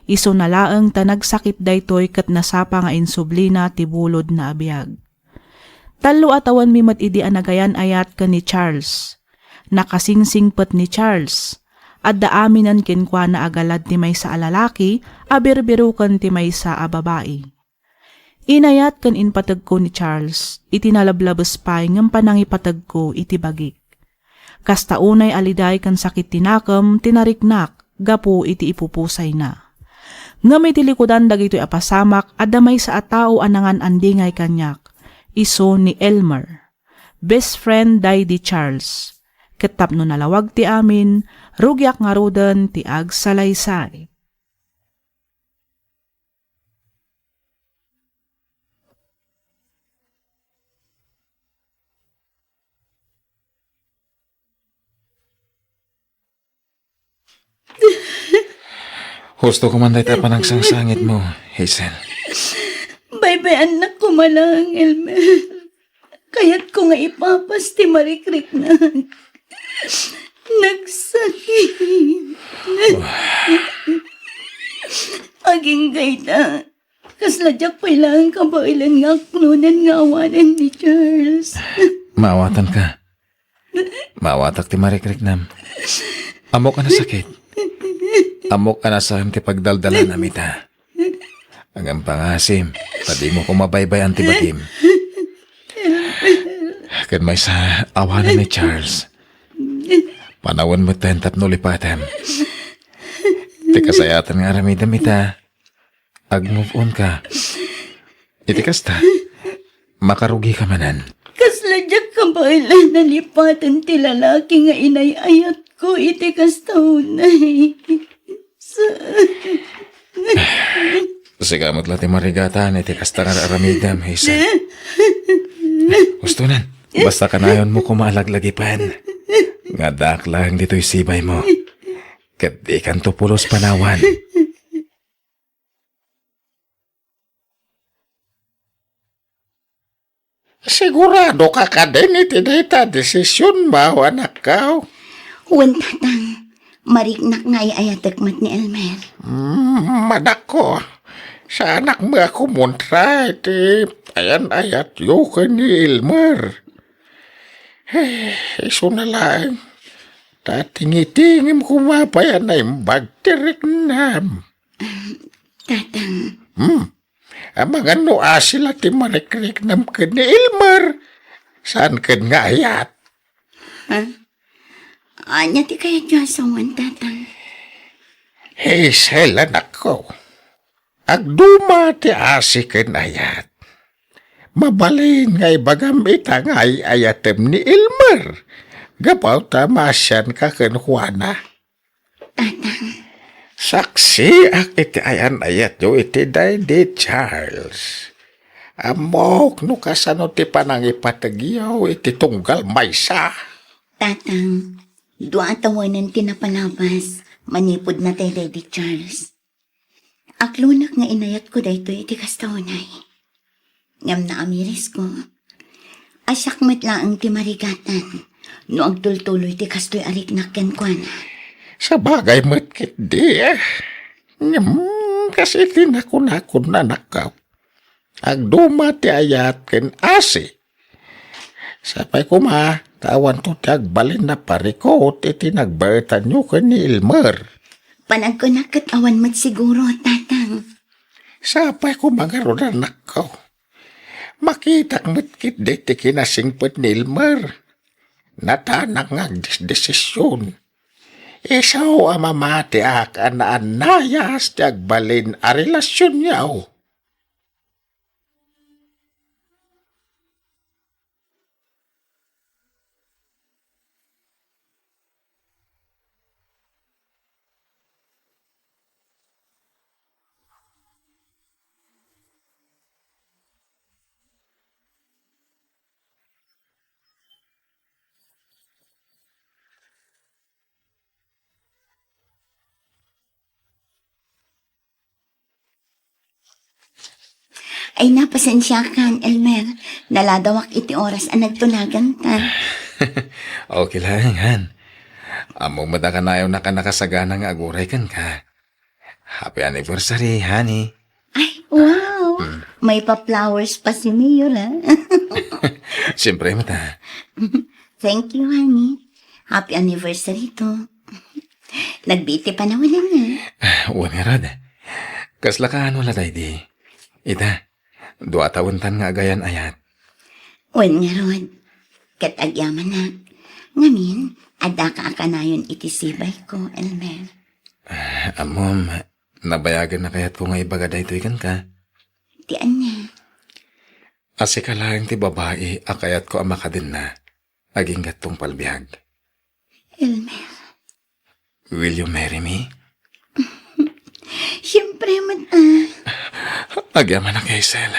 Isuna laeng ta nagsakit daytoy ket nasapa nga insublina ti bulodna a biag. Tallo a tawenmi met idi a nagayan-ayat ken ni Charles. Nakasingsingpet ni Charles. Adda aminen kenkuana a galad ti maysa a lalaki a birbiroken ti maysa a babai. Inayat ken impategko ni Charles iti nalablabes pay ngem panangipategko iti bagik. Kasta unay a liday ken sakit ti nakem ti nariknak gapu iti ipupusayna. Ngem iti likudan dagitoy a pasamak, adda maysa a tao a nangan-andingay kaniak, isu ni Elmer, best friend daydi Charles. Ket tapno nalawag ti amin, rugiak ngaruden ti agsalaysay. Husto ko man dayta a panagsangsangitmo, Hazel. Baybay-annak koma laeng, Elmer. Kayatko nga ipapas ti marikriknak. Nagsakit. Agingga ita, kasla diak pay laeng kabaelan nga aklonen nga awanen ni Charles. Maawatanka. Maawatak ti marikriknam. Ammok a nasakit. Ammok a nasaan ti pagdaldalanam ita. Ngem pangasim, ta dimo koma baybay-an ti bagim. Ket maysa, awanen ni Charles. Panawen metten tapno lipatem. Ti kasayaatan nga aramidem ita, ag-move on ka. Iti kasta, makarugika manen. Kasla diak kabaelan a lipaten ti lalaki nga inay-ayatko iti kasta unay. Sa- Sika met la ti marigatan iti kasta nga aramidem, Hazel. Hustonan, basta kanayonmo koma a laglagipen nga addaak laeng ditoy sibaymo. Ket dikanto pulos panawan. Siguradoka kadin iti dayta a desisionmo, anakko? Wen, tatang. Mariknak nga ay-ayatek met ni Elmer. Mm, madakko. Saanak met a kumontra iti ayan-ayatyo ken ni Elmer. Eh, isuna laeng. Ta tingitingem koma pay a naimbag ti riknam. Tatang. Hmm. Amangan no asi la ti marikriknam ken ni Elmer, saan ken nga ayat. Ha? Ania ti kayatyo a sawen, tatang? Hazel, anakko. Agduma ti asi ken ayat. Mabalin nga ibagam ita nga ay-ayatem ni Elmer. Gapu ta maasianka kenkuana. Tatang. Saksiak iti ayan-ayatyo iti daydi Charles. Ammok no kasano ti panangipategyo iti tunggal maysa. Tatang, dua a tawenen ti napalabas manipud natay daydi Charles. Aklonek nga inayatko daytoy iti kasta unay. Ngem naamirisko a siak met laeng ti marigatan no agtultuloy ti kastoy a riknak kenkuana. Sabagay met ketdi, eh. Ngem, kas iti nakunakon, anakko, agduma ti ayat ken asi. Sapay koma ta awanto ti agbalin a parikut iti nagbaetanyo ken ni Elmer. Panagkunak ket awan met siguro, tatang. Sapay koma ngarud, anakko. Makitak met ketdi ti kinasingpet ni Elmer. Natanak nga agdesdesision. Isu a mamatiak a naannayas ti agbalin a relasionyo. Ay, napasensiakan, Elmer. Naladawak iti oras a nagtunaganta. Okay lang, han. Ammom met a kanayonnak a nakasagana nga aguray kenka. Happy anniversary, honey. Ay, wow! Mm. May pa-flowers pa si Mayor, ah. Siyempre, mata. Thank you, honey. Happy anniversary to. Nagbiit ti panawen, ah. Wen ngarud. Kasla kaano la daydi? Ita, dua tawentan nga agayan-ayat. Wen ngarud. Ket agyamanak. Ngamin, addaka a kanayon iti sibayko, Elmer. Ah, ammom, nabayagen a kayatko nga ibaga daytoy kenka. Ti ania? A sika laeng ti babai a kayatko a makadenna agingga tungpal biag. Elmer. Will you marry me? Siyempre met, ah. Agyamanak, Hazel.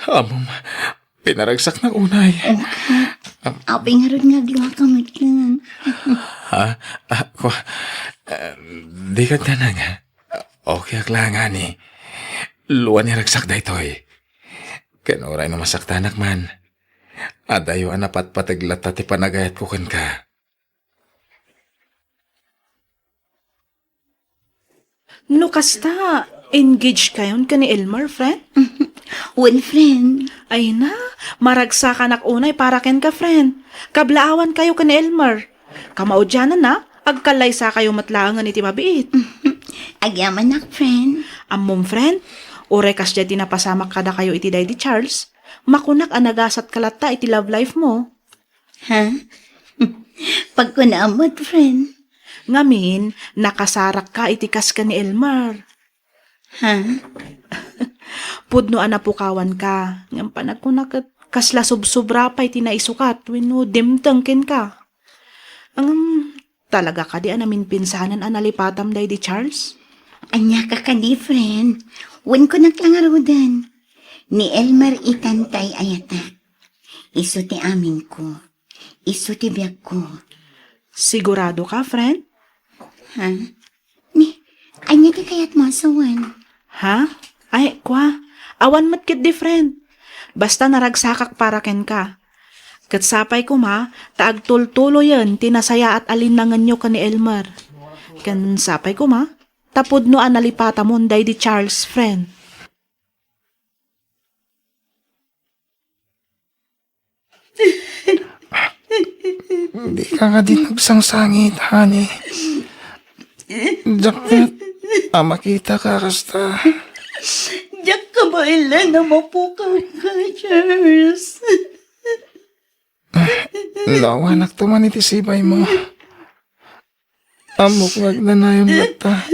Ammom, pinaragsaknak unay. Okay. Apay ngarud nga agluaka met lang. Ha? Ah, kwa, ah, di ka tanang, ha? Okay ak lang, honey. Lua ni ragsak daytoy. Ken uray no masaktanak man, adayo a napatpateg latta ti panagayatko kenka. No kasta, engaged kayon ken ni Elmer, friend? Wen, friend. Ay na, maragsakanak unay para kenka, friend. Kablaawan kayo ken ni Elmer. Kamaudianan na, agkallaysa kayo met laengen iti mabiit. Agyamanak, friend. Ammom, friend, uray kasdiay ti napasamak kadakayo iti Daddy Charles, makunak a nagasatka latta iti love life mo. Ha? Pagkunaam met, friend. Ngamin, nakasarakka iti kas ken ni Elmer. Ha? Pudno a napukawanka, ngem panagkuna ket kasla sobsobra pay ti naisukat wenno dimteng kenka. Ngem, talaga kadi a naminpinsanan a nalipatam daydi Charles? Ania ka kadi, friend? Wen, kunak la ngaruden. Ni Elmer itan ti ay-ayatek. Isu ti aminko. Isu ti biagko. Sigurado ka, friend? Ha? Ni, ania ti kayatmo a sawen? Ha? Ay, kua, awan met ketdi, friend. Basta naragsakak para kenka. Ket sapay koma ta agtultuloyen ti nasayaat a linnangenyo ken ni Elmer. Ken sapay koma ta pudno a nalipatamon daydi Charles, friend. Dika kadi nagsangsangit, honey. Diak met a makitaka kasta. Diak kabaelan a mapukawka, Charles. No awanakto man iti sibaymo, ammok nga agnanayon latta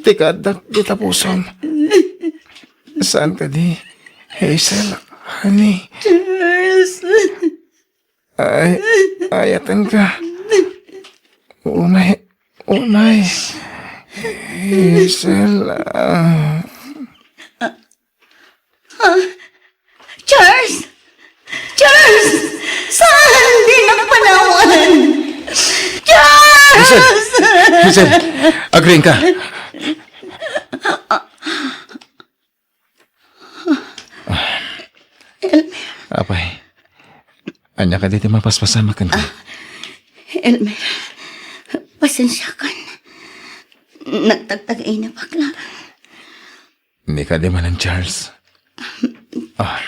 ti kaaddak iti pusom. Saan kadi, Hazel, honey? Charles. Ay, ayatenka. Unay, unay. Hazel, ah. Charles! Charles! Saan? Di nagpanawan! Charles! Hazel! Hazel! Agriingka! Apay, ania kadi ti mapaspasamak kenka? Ah, Elmer, pasensiakan. Nagtagtagainep ak la. Ni kadi manen, Charles. Ah,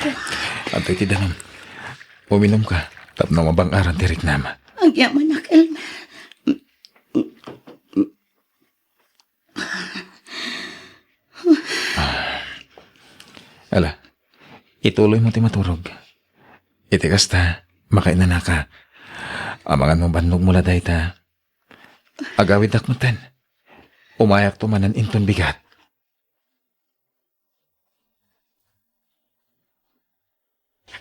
adtoy ti danum. Uminumka tapno mabang-aran ti riknam. Agyamanak, Elmer. Ala, ituloymo ti maturog. Iti kasta, makainanaka. Amangan no bannogmo la dayta. Agawidak metten. Umayakto manen inton bigat.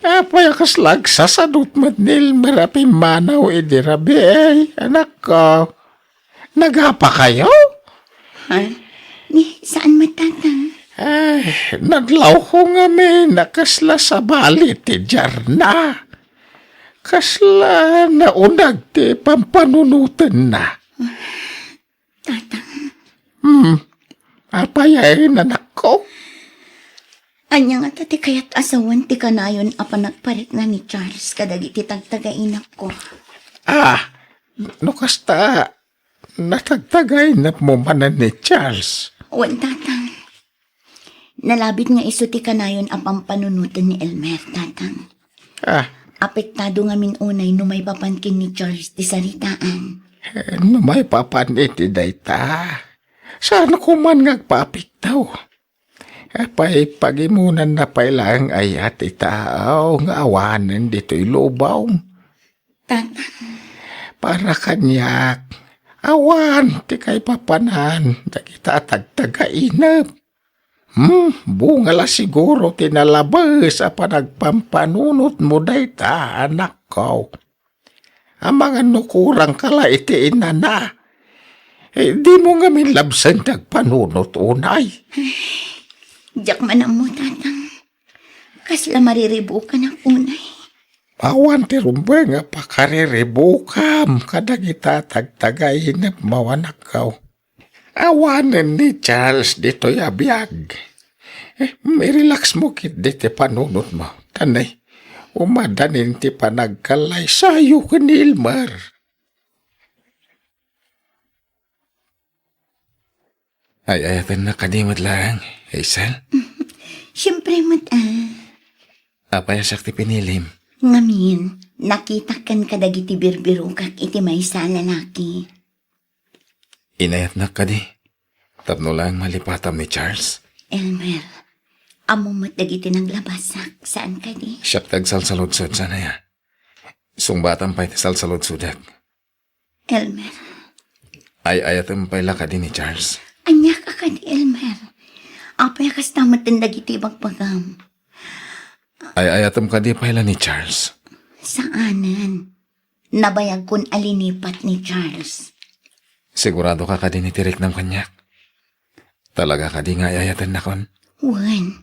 Apay a kasla agsasadot met ni Elmer a pimmanaw idi rabii, anakko? Nagapakayo? Ha? Ni, saan met, Tatang? Ay, nadlawko ngamin a kasla sabali ti diarna. Kasla naunag ti pampanunotenna. Tatang. Hmm. Apay a inanakko? Ania ngata ti kayat a sawen ti kanayon a panagparikna ni Charles kadagiti tagtagainepko? Ah, no kasta, natagtagainepmo manen ni Charles? Wen, Tatang. Nalabit nga isu ti kanayon a pampanunoten ni Elmer, Tatang. Ah. Apektado ngamin unay no maipapan ken ni Charles ti saritaan. Eh, no maipapan iti dayta, saan koma nga agpaapekto? Apay, pagimonanna pay laeng aya ti tao nga awanen ditoy lubong? Tatang. Para kaniak, awan ti kaipapanan dagita a tagtagainep. Hmm, bunga la siguro ti nalabes a panagpampanunotmo dayta, anakko. Amangan no kurangka la iti inana. Eh, dimo ngamin labsen ti agpanunot unay. Diak man ammo, Tatang. Kasla mariribukanak unay. Awan ti rumbeng a pakariribukam kadagita tagtagainepmo, anakko. Awanen ni Charles ditoy a biag. Eh, i-relax mo ketdi ti panunotmo. Tan, eh, umadanin ti panagkallaysayo ken ni Elmer. Ay-ayatennak kadi met laeng, Hazel? Siempre met, ah. Apay a siak ti pinilim? Ngamin, nakitak ken kadagiti birbirokak iti maysa a lalaki. Inayatnak kadi tapno laeng malipatam ni Charles? Elmer, ammo met dagiti naglabasak, saan kadi? Siak ti agsalsaludsod, saan aya? Sungbatam pay ti salsaludsodek. Elmer. Ay-ayatem pay la kadi ni Charles? Ania ka kadi, Elmer? Apay a kasta met dagiti ibagbagam? Ay-ayatem kadi pay la ni Charles? Saanen. Nabayagkon a linipat ni Charles. Sigurado ka kadi iti riknam kaniak? Talaga kadi nga ay-ayatennakon? Wen.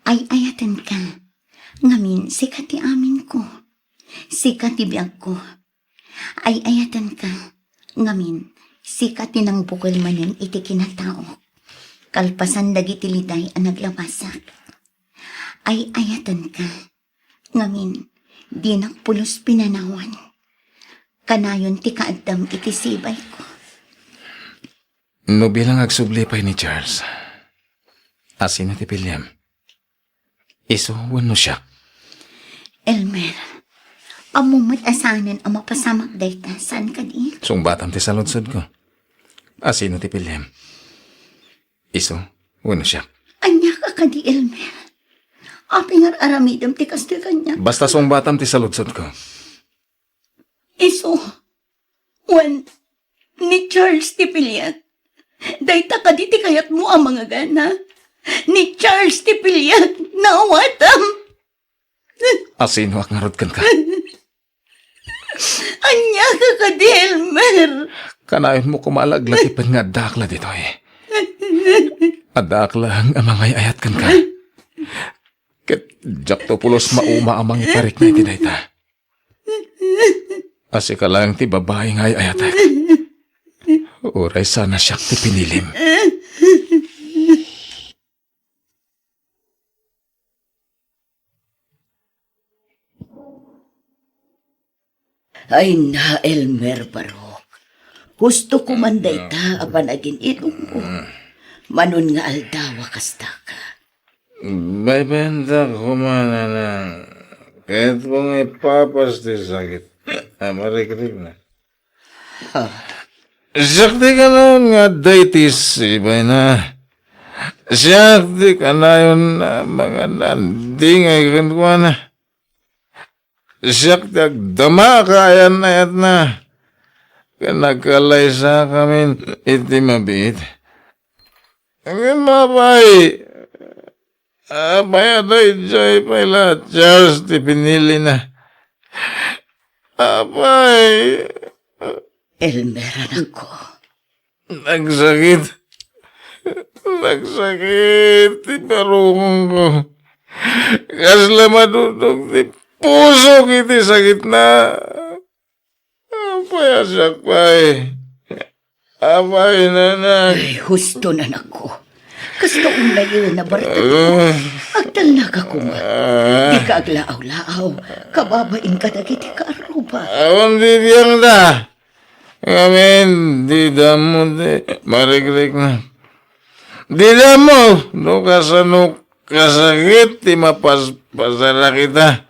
Ay-ayatenka. Ngamin, sika ti aminko. Sika ti biagko. Ay-ayatenka. Ngamin, sika ti nangbukel manen iti kinataok. Kalpasan dagiti liday a naglabasak. Ay-ayatenka. Ngamin, dinak pulos pinanawan. Kanayon ti kaaddam iti sibayko. No bilang agsubli pay ni Charles, asino ti piliem? Isu wenno siak? Elmer, ammo met a saanen a mapasamak dayta, saan kadi? Sungbatam ti saludsodko. Asino ti piliem? Isu wenno siak? Ania ka kadi, Elmer? Apay nga ar-aramidem ti kastoy kaniak? Basta sungbatam ti saludsodko. Isu, wen, ni Charles ti piliek. Dayta kadi ti kayatmo a mangagana? Ni Charles ti piliek, naawatam. Asinoak ngarud kenka? Ania ka kadi, Elmer? Kanayonmo koma a laglatipen nga addaak la ditoy. Addaak laeng a mangay-ayat kenka. Ket diakto pulos mauma a mangiparikna iti dayta. A sika laeng ti babai nga ay-ayatek. Uray saan a siak ti pinilim. Ay na, Elmer Barok. Husto ko man dayta a panagin-inommo. Manon nga aldaw a kastaka. Baybay-antak koma, nanang. Kayatko nga ipapas ti sakit a marikrikna. Ah. Siak ti kanayon nga adda iti sibayna. Siak ti kanayon a manganandingay kenkuana. Siak ti agdama a kaayan-ayatna, ken agkalaysakamin iti mabiit. Ngem apay, apay a daydiay pay la a Charles ti pinilina? Apay. Elmer, anakko. Nagsakit. Nagsakit ti parukongko. Kasla madudog ti pusok iti sakitna. Apay a siak pay? Apay, nanang. Ay, husto, anakko. Kasta unayen a bartek. Ah. Agtalnaka koma. Ah. Dika aglaaw-laaw. Kababain kadagiti kaarruba. Awan ti biangda. Ngamin, dida ammo ti marikrikna. Dida ammo no kasano kasakit ti mapaspasarak ita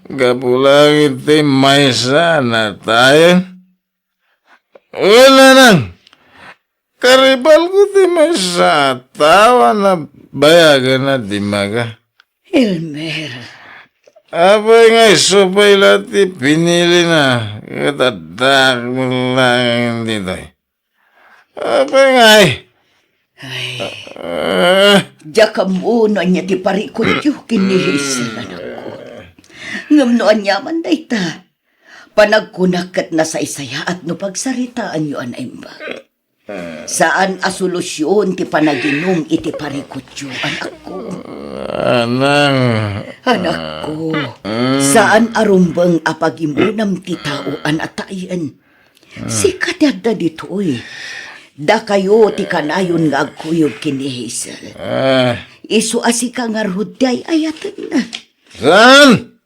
gapu laeng iti maysa a natayen. Wen, nanang, karibalko ti maysa a tao a nabayagen a dimmaga. Elmer. Apay nga isu pay la ti pinilina, ket addaak met laeng ditoy. Apay ngay? Ay. Ah. Diak ammo no ania ti parikutyo ken ni Hazel, anakko. Ngem no aniaman dayta, panagkunak ket nasaysayaat no pagsaritaanyo a naimbag. Saan a solusion ti panaginum iti parikutyo, anakko. Anang. Anakko, saan a rumbeng a pagimmunam ti tao a natayen. Sika ti adda ditoy. Dakayo ti kanayon nga agkuyog ken ni Hazel. Ah. Isu a sika ngarud ti ay-ayatenna. Saan?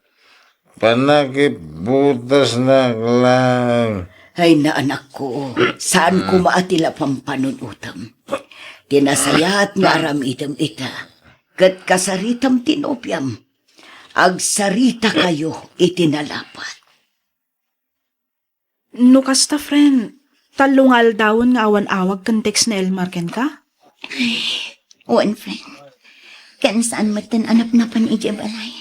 Panakibutasnak laeng. Ay, na, anakko, saan koma a ti la pampanunotem. Ti nasayaat nga aramidem ita, ket kasaritam ti nobiam. Agsaritakayo iti nalapat. No kasta, friend, tallo nga aldawen nga awan awag ken text ni Elmer kenka? Wen, friend. Ken saan metten a napnapan idiay balay.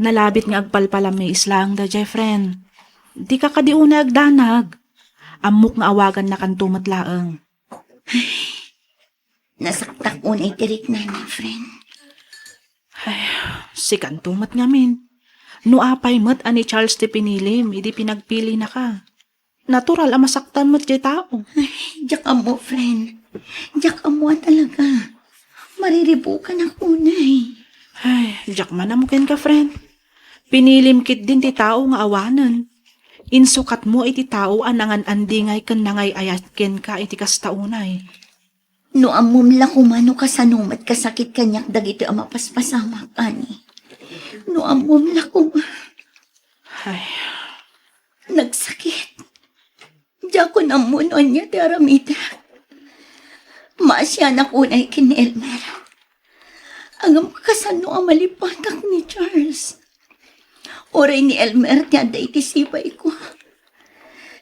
Nalabit nga agpalpalamiis laeng daydiay, friend. Dika kadi unay agdanag. Ammok nga awagannakanto met laeng. Nasaktak unay ti riknana, friend. Ay, sikanto met ngamin. No apay met a ni Charles ti pinilim idi pinagpilinaka, natural a masaktan met ti tao. Ay, diak ammo, friend. Diak ammo a talaga. Mariribukanak unay. Ay, diak man ammo kenka, friend. Pinilim ketdin ti tao nga awanen. Insukatmo iti tao a nangan-andingay ken nangay-ayat kenka iti kasta unay. No ammom la koma no kasano met kasakit kaniak dagitoy a mapaspasamak, Ani. No ammom la koma. Ay. Nagsakit. Diakon ammo no ania ti aramidek. Maasianak unay ken ni Elmer. Ngem kasano a malipatak ni Charles? Uray ni Elmer ti adda iti sibayko.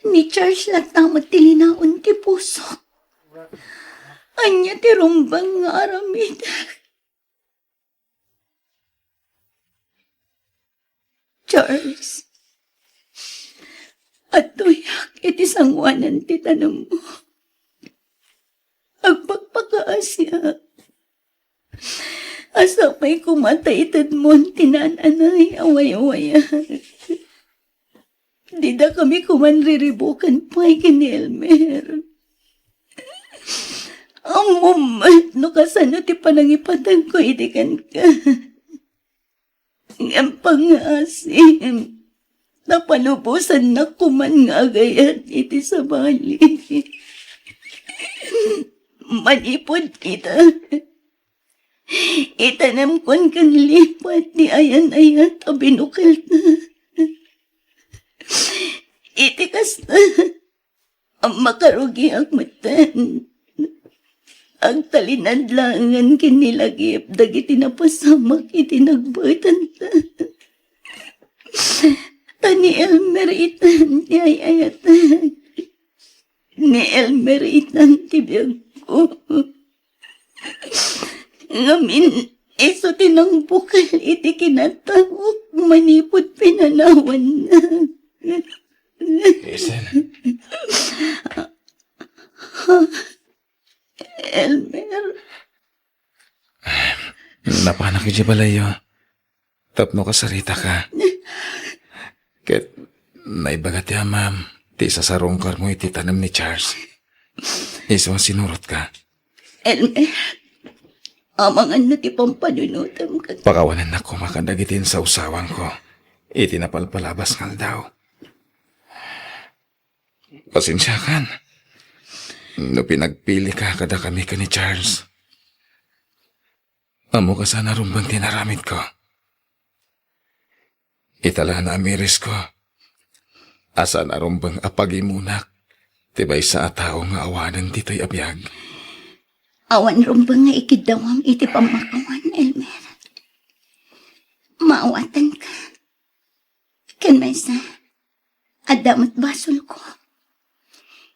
Ni Charles latta met ti linaon ti pusok. Ania ti rumbeng nga aramidek? Charles, adtoyak iti sangoanan ti tanemmo. Agpakpakaasiak. Sapay koma ta itedmon ti naan-anay a wayawayag. Dida kami koman riribukan pay ken ni Elmer. Ammom met no kasano ti panangipatagko idi kenka. Ngem pangngaasim, ta palubosannak koman nga agayat iti sabali. Manipud ita, itanemkon ken lipat ti ayan-ayat a binukelta. Iti kasta, makarugiak metten. Agtalinadlaengen ken ni lagip dagiti napasamak iti nagbaetanta. Ta ni Elmer itan ti ay-ayatek. Ni Elmer itan ti biagko. Ngamin, isu ti nangbukel iti kinataok manipud pinanawanna. Hazel. Elmer. Napanak idiay balayyo tapno kasaritaka. Ket naibaga ti amam ti isasarungkarmo iti tanem ni Charles. Isu a sinurotka. Elmer, amangan no ti pampanunotem ket pakawanennak koma kadagiti insawsawangko iti napalpalabas nga aldaw. Pasensiakan no pinagpilika kadakami ken ni Charles. Ammok a saan a rumbeng ti inaramidko. Ita la naamirisko a saan a rumbeng a pagimunak ti maysa a tao nga awanen ditoy a biag. Awan rumbeng nga ikiddawam iti pammakawan, Elmer. Maawatanka. Ken maysa, adda met basolko.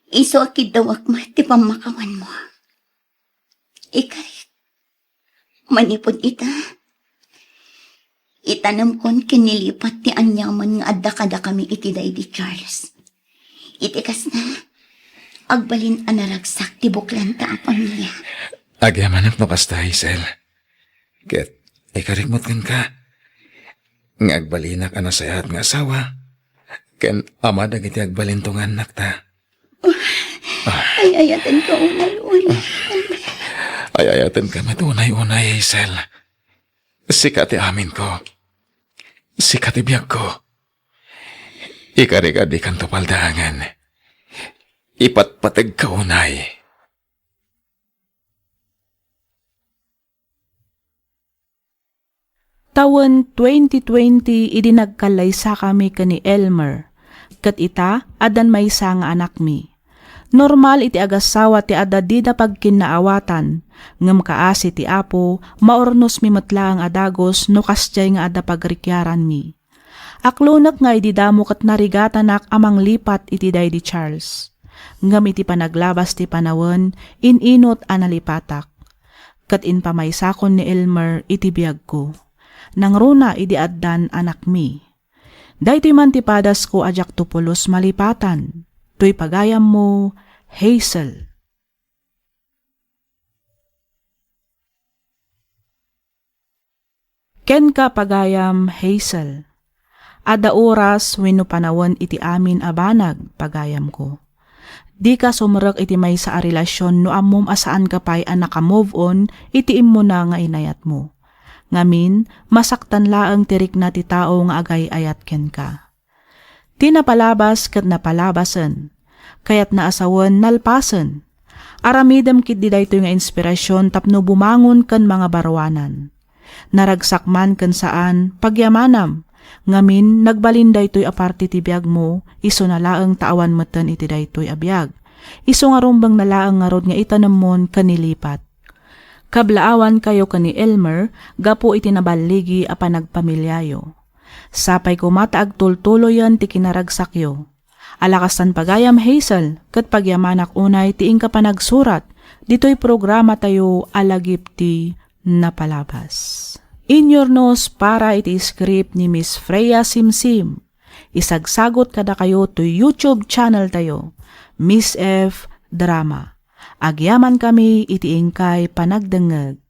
Isu a kiddawak met ti pammakawanmo. Ikarik, manipud ita, itanemkon ken nilipat ti aniaman nga adda kadakami iti daydi Charles. Iti kasta, agbalin a naragsak ti buklanta a pamilia. Agyamanak no kasta, Hazel. Ket ikarik met kenka nga agbalinak a nasayaat nga asawa ken ama dagiti agbalinto nga annakta. Ay-ayatenka unay, unay. Ay-ayatenka met unay, unay, Hazel. Sika ti aminko. Sika ti biagko. Ikarik a dikanto paldaangen. Ipatpategka unay. Tawen twenty twenty idi nagkallaysakami ken ni Elmer, ket ita, addan maysa nga anakmi. Normal iti agassawa ti adda dida pagkinnaawatan, ngem kaasi ti Apo, maurnosmi met laeng a dagus no kasdiay nga adda pagrikiaranmi. Aklonek nga idi damo ket narigatanak a manglipat iti daydi Charles. Ngem iti panaglabas ti panawen, in-inut a nalipatak. Ket impamaysakon ni Elmer iti biagko. Nangruna idi addan anakmi. Daytoy man ti padasko a diakto pulos malipatan. Toy pagayammo, Hazel. Kenka, pagayam Hazel. Adda oras wenno panawen iti amin a banag, pagayamko. Dika sumrek iti maysa a relasyon no ammom a saanka pay a naka-move on iti immuna nga inayatmo. Ngamin, masaktan laeng ti rikna ti tao nga agay-ayat kenka. Ti napalabas ket napalabasen. Kayatna a sawen, nalpasen. Aramidem ketdi daytoy nga inspirasyon tapno bumangon ken mangabaruanan. Naragsak man ken saan, pagyamanam. Ngamin, nagbalin daytoy a parte ti biagmo, isuna laeng ta awan metten iti daytoy a biag. Isu nga rumbengna laeng ngarud nga itanemmon ken ilipat. Kablaawankayo ken ni Elmer gapu iti naballigi a panagpamiliayo. Sapay koma ta agtultuloyen ti kinaragsakyo. Alakastan pagayam Hazel, ket pagyamanak unay ti inka panagsurat ditoy programatayo a Lagip ti Napalabas. Inyurnos para iti script ni Miss Freya Simsim. Isagsagot kadakayo toy YouTube channel tayo, Miss F Drama. Agyamankami iti inkay panagdengngeg.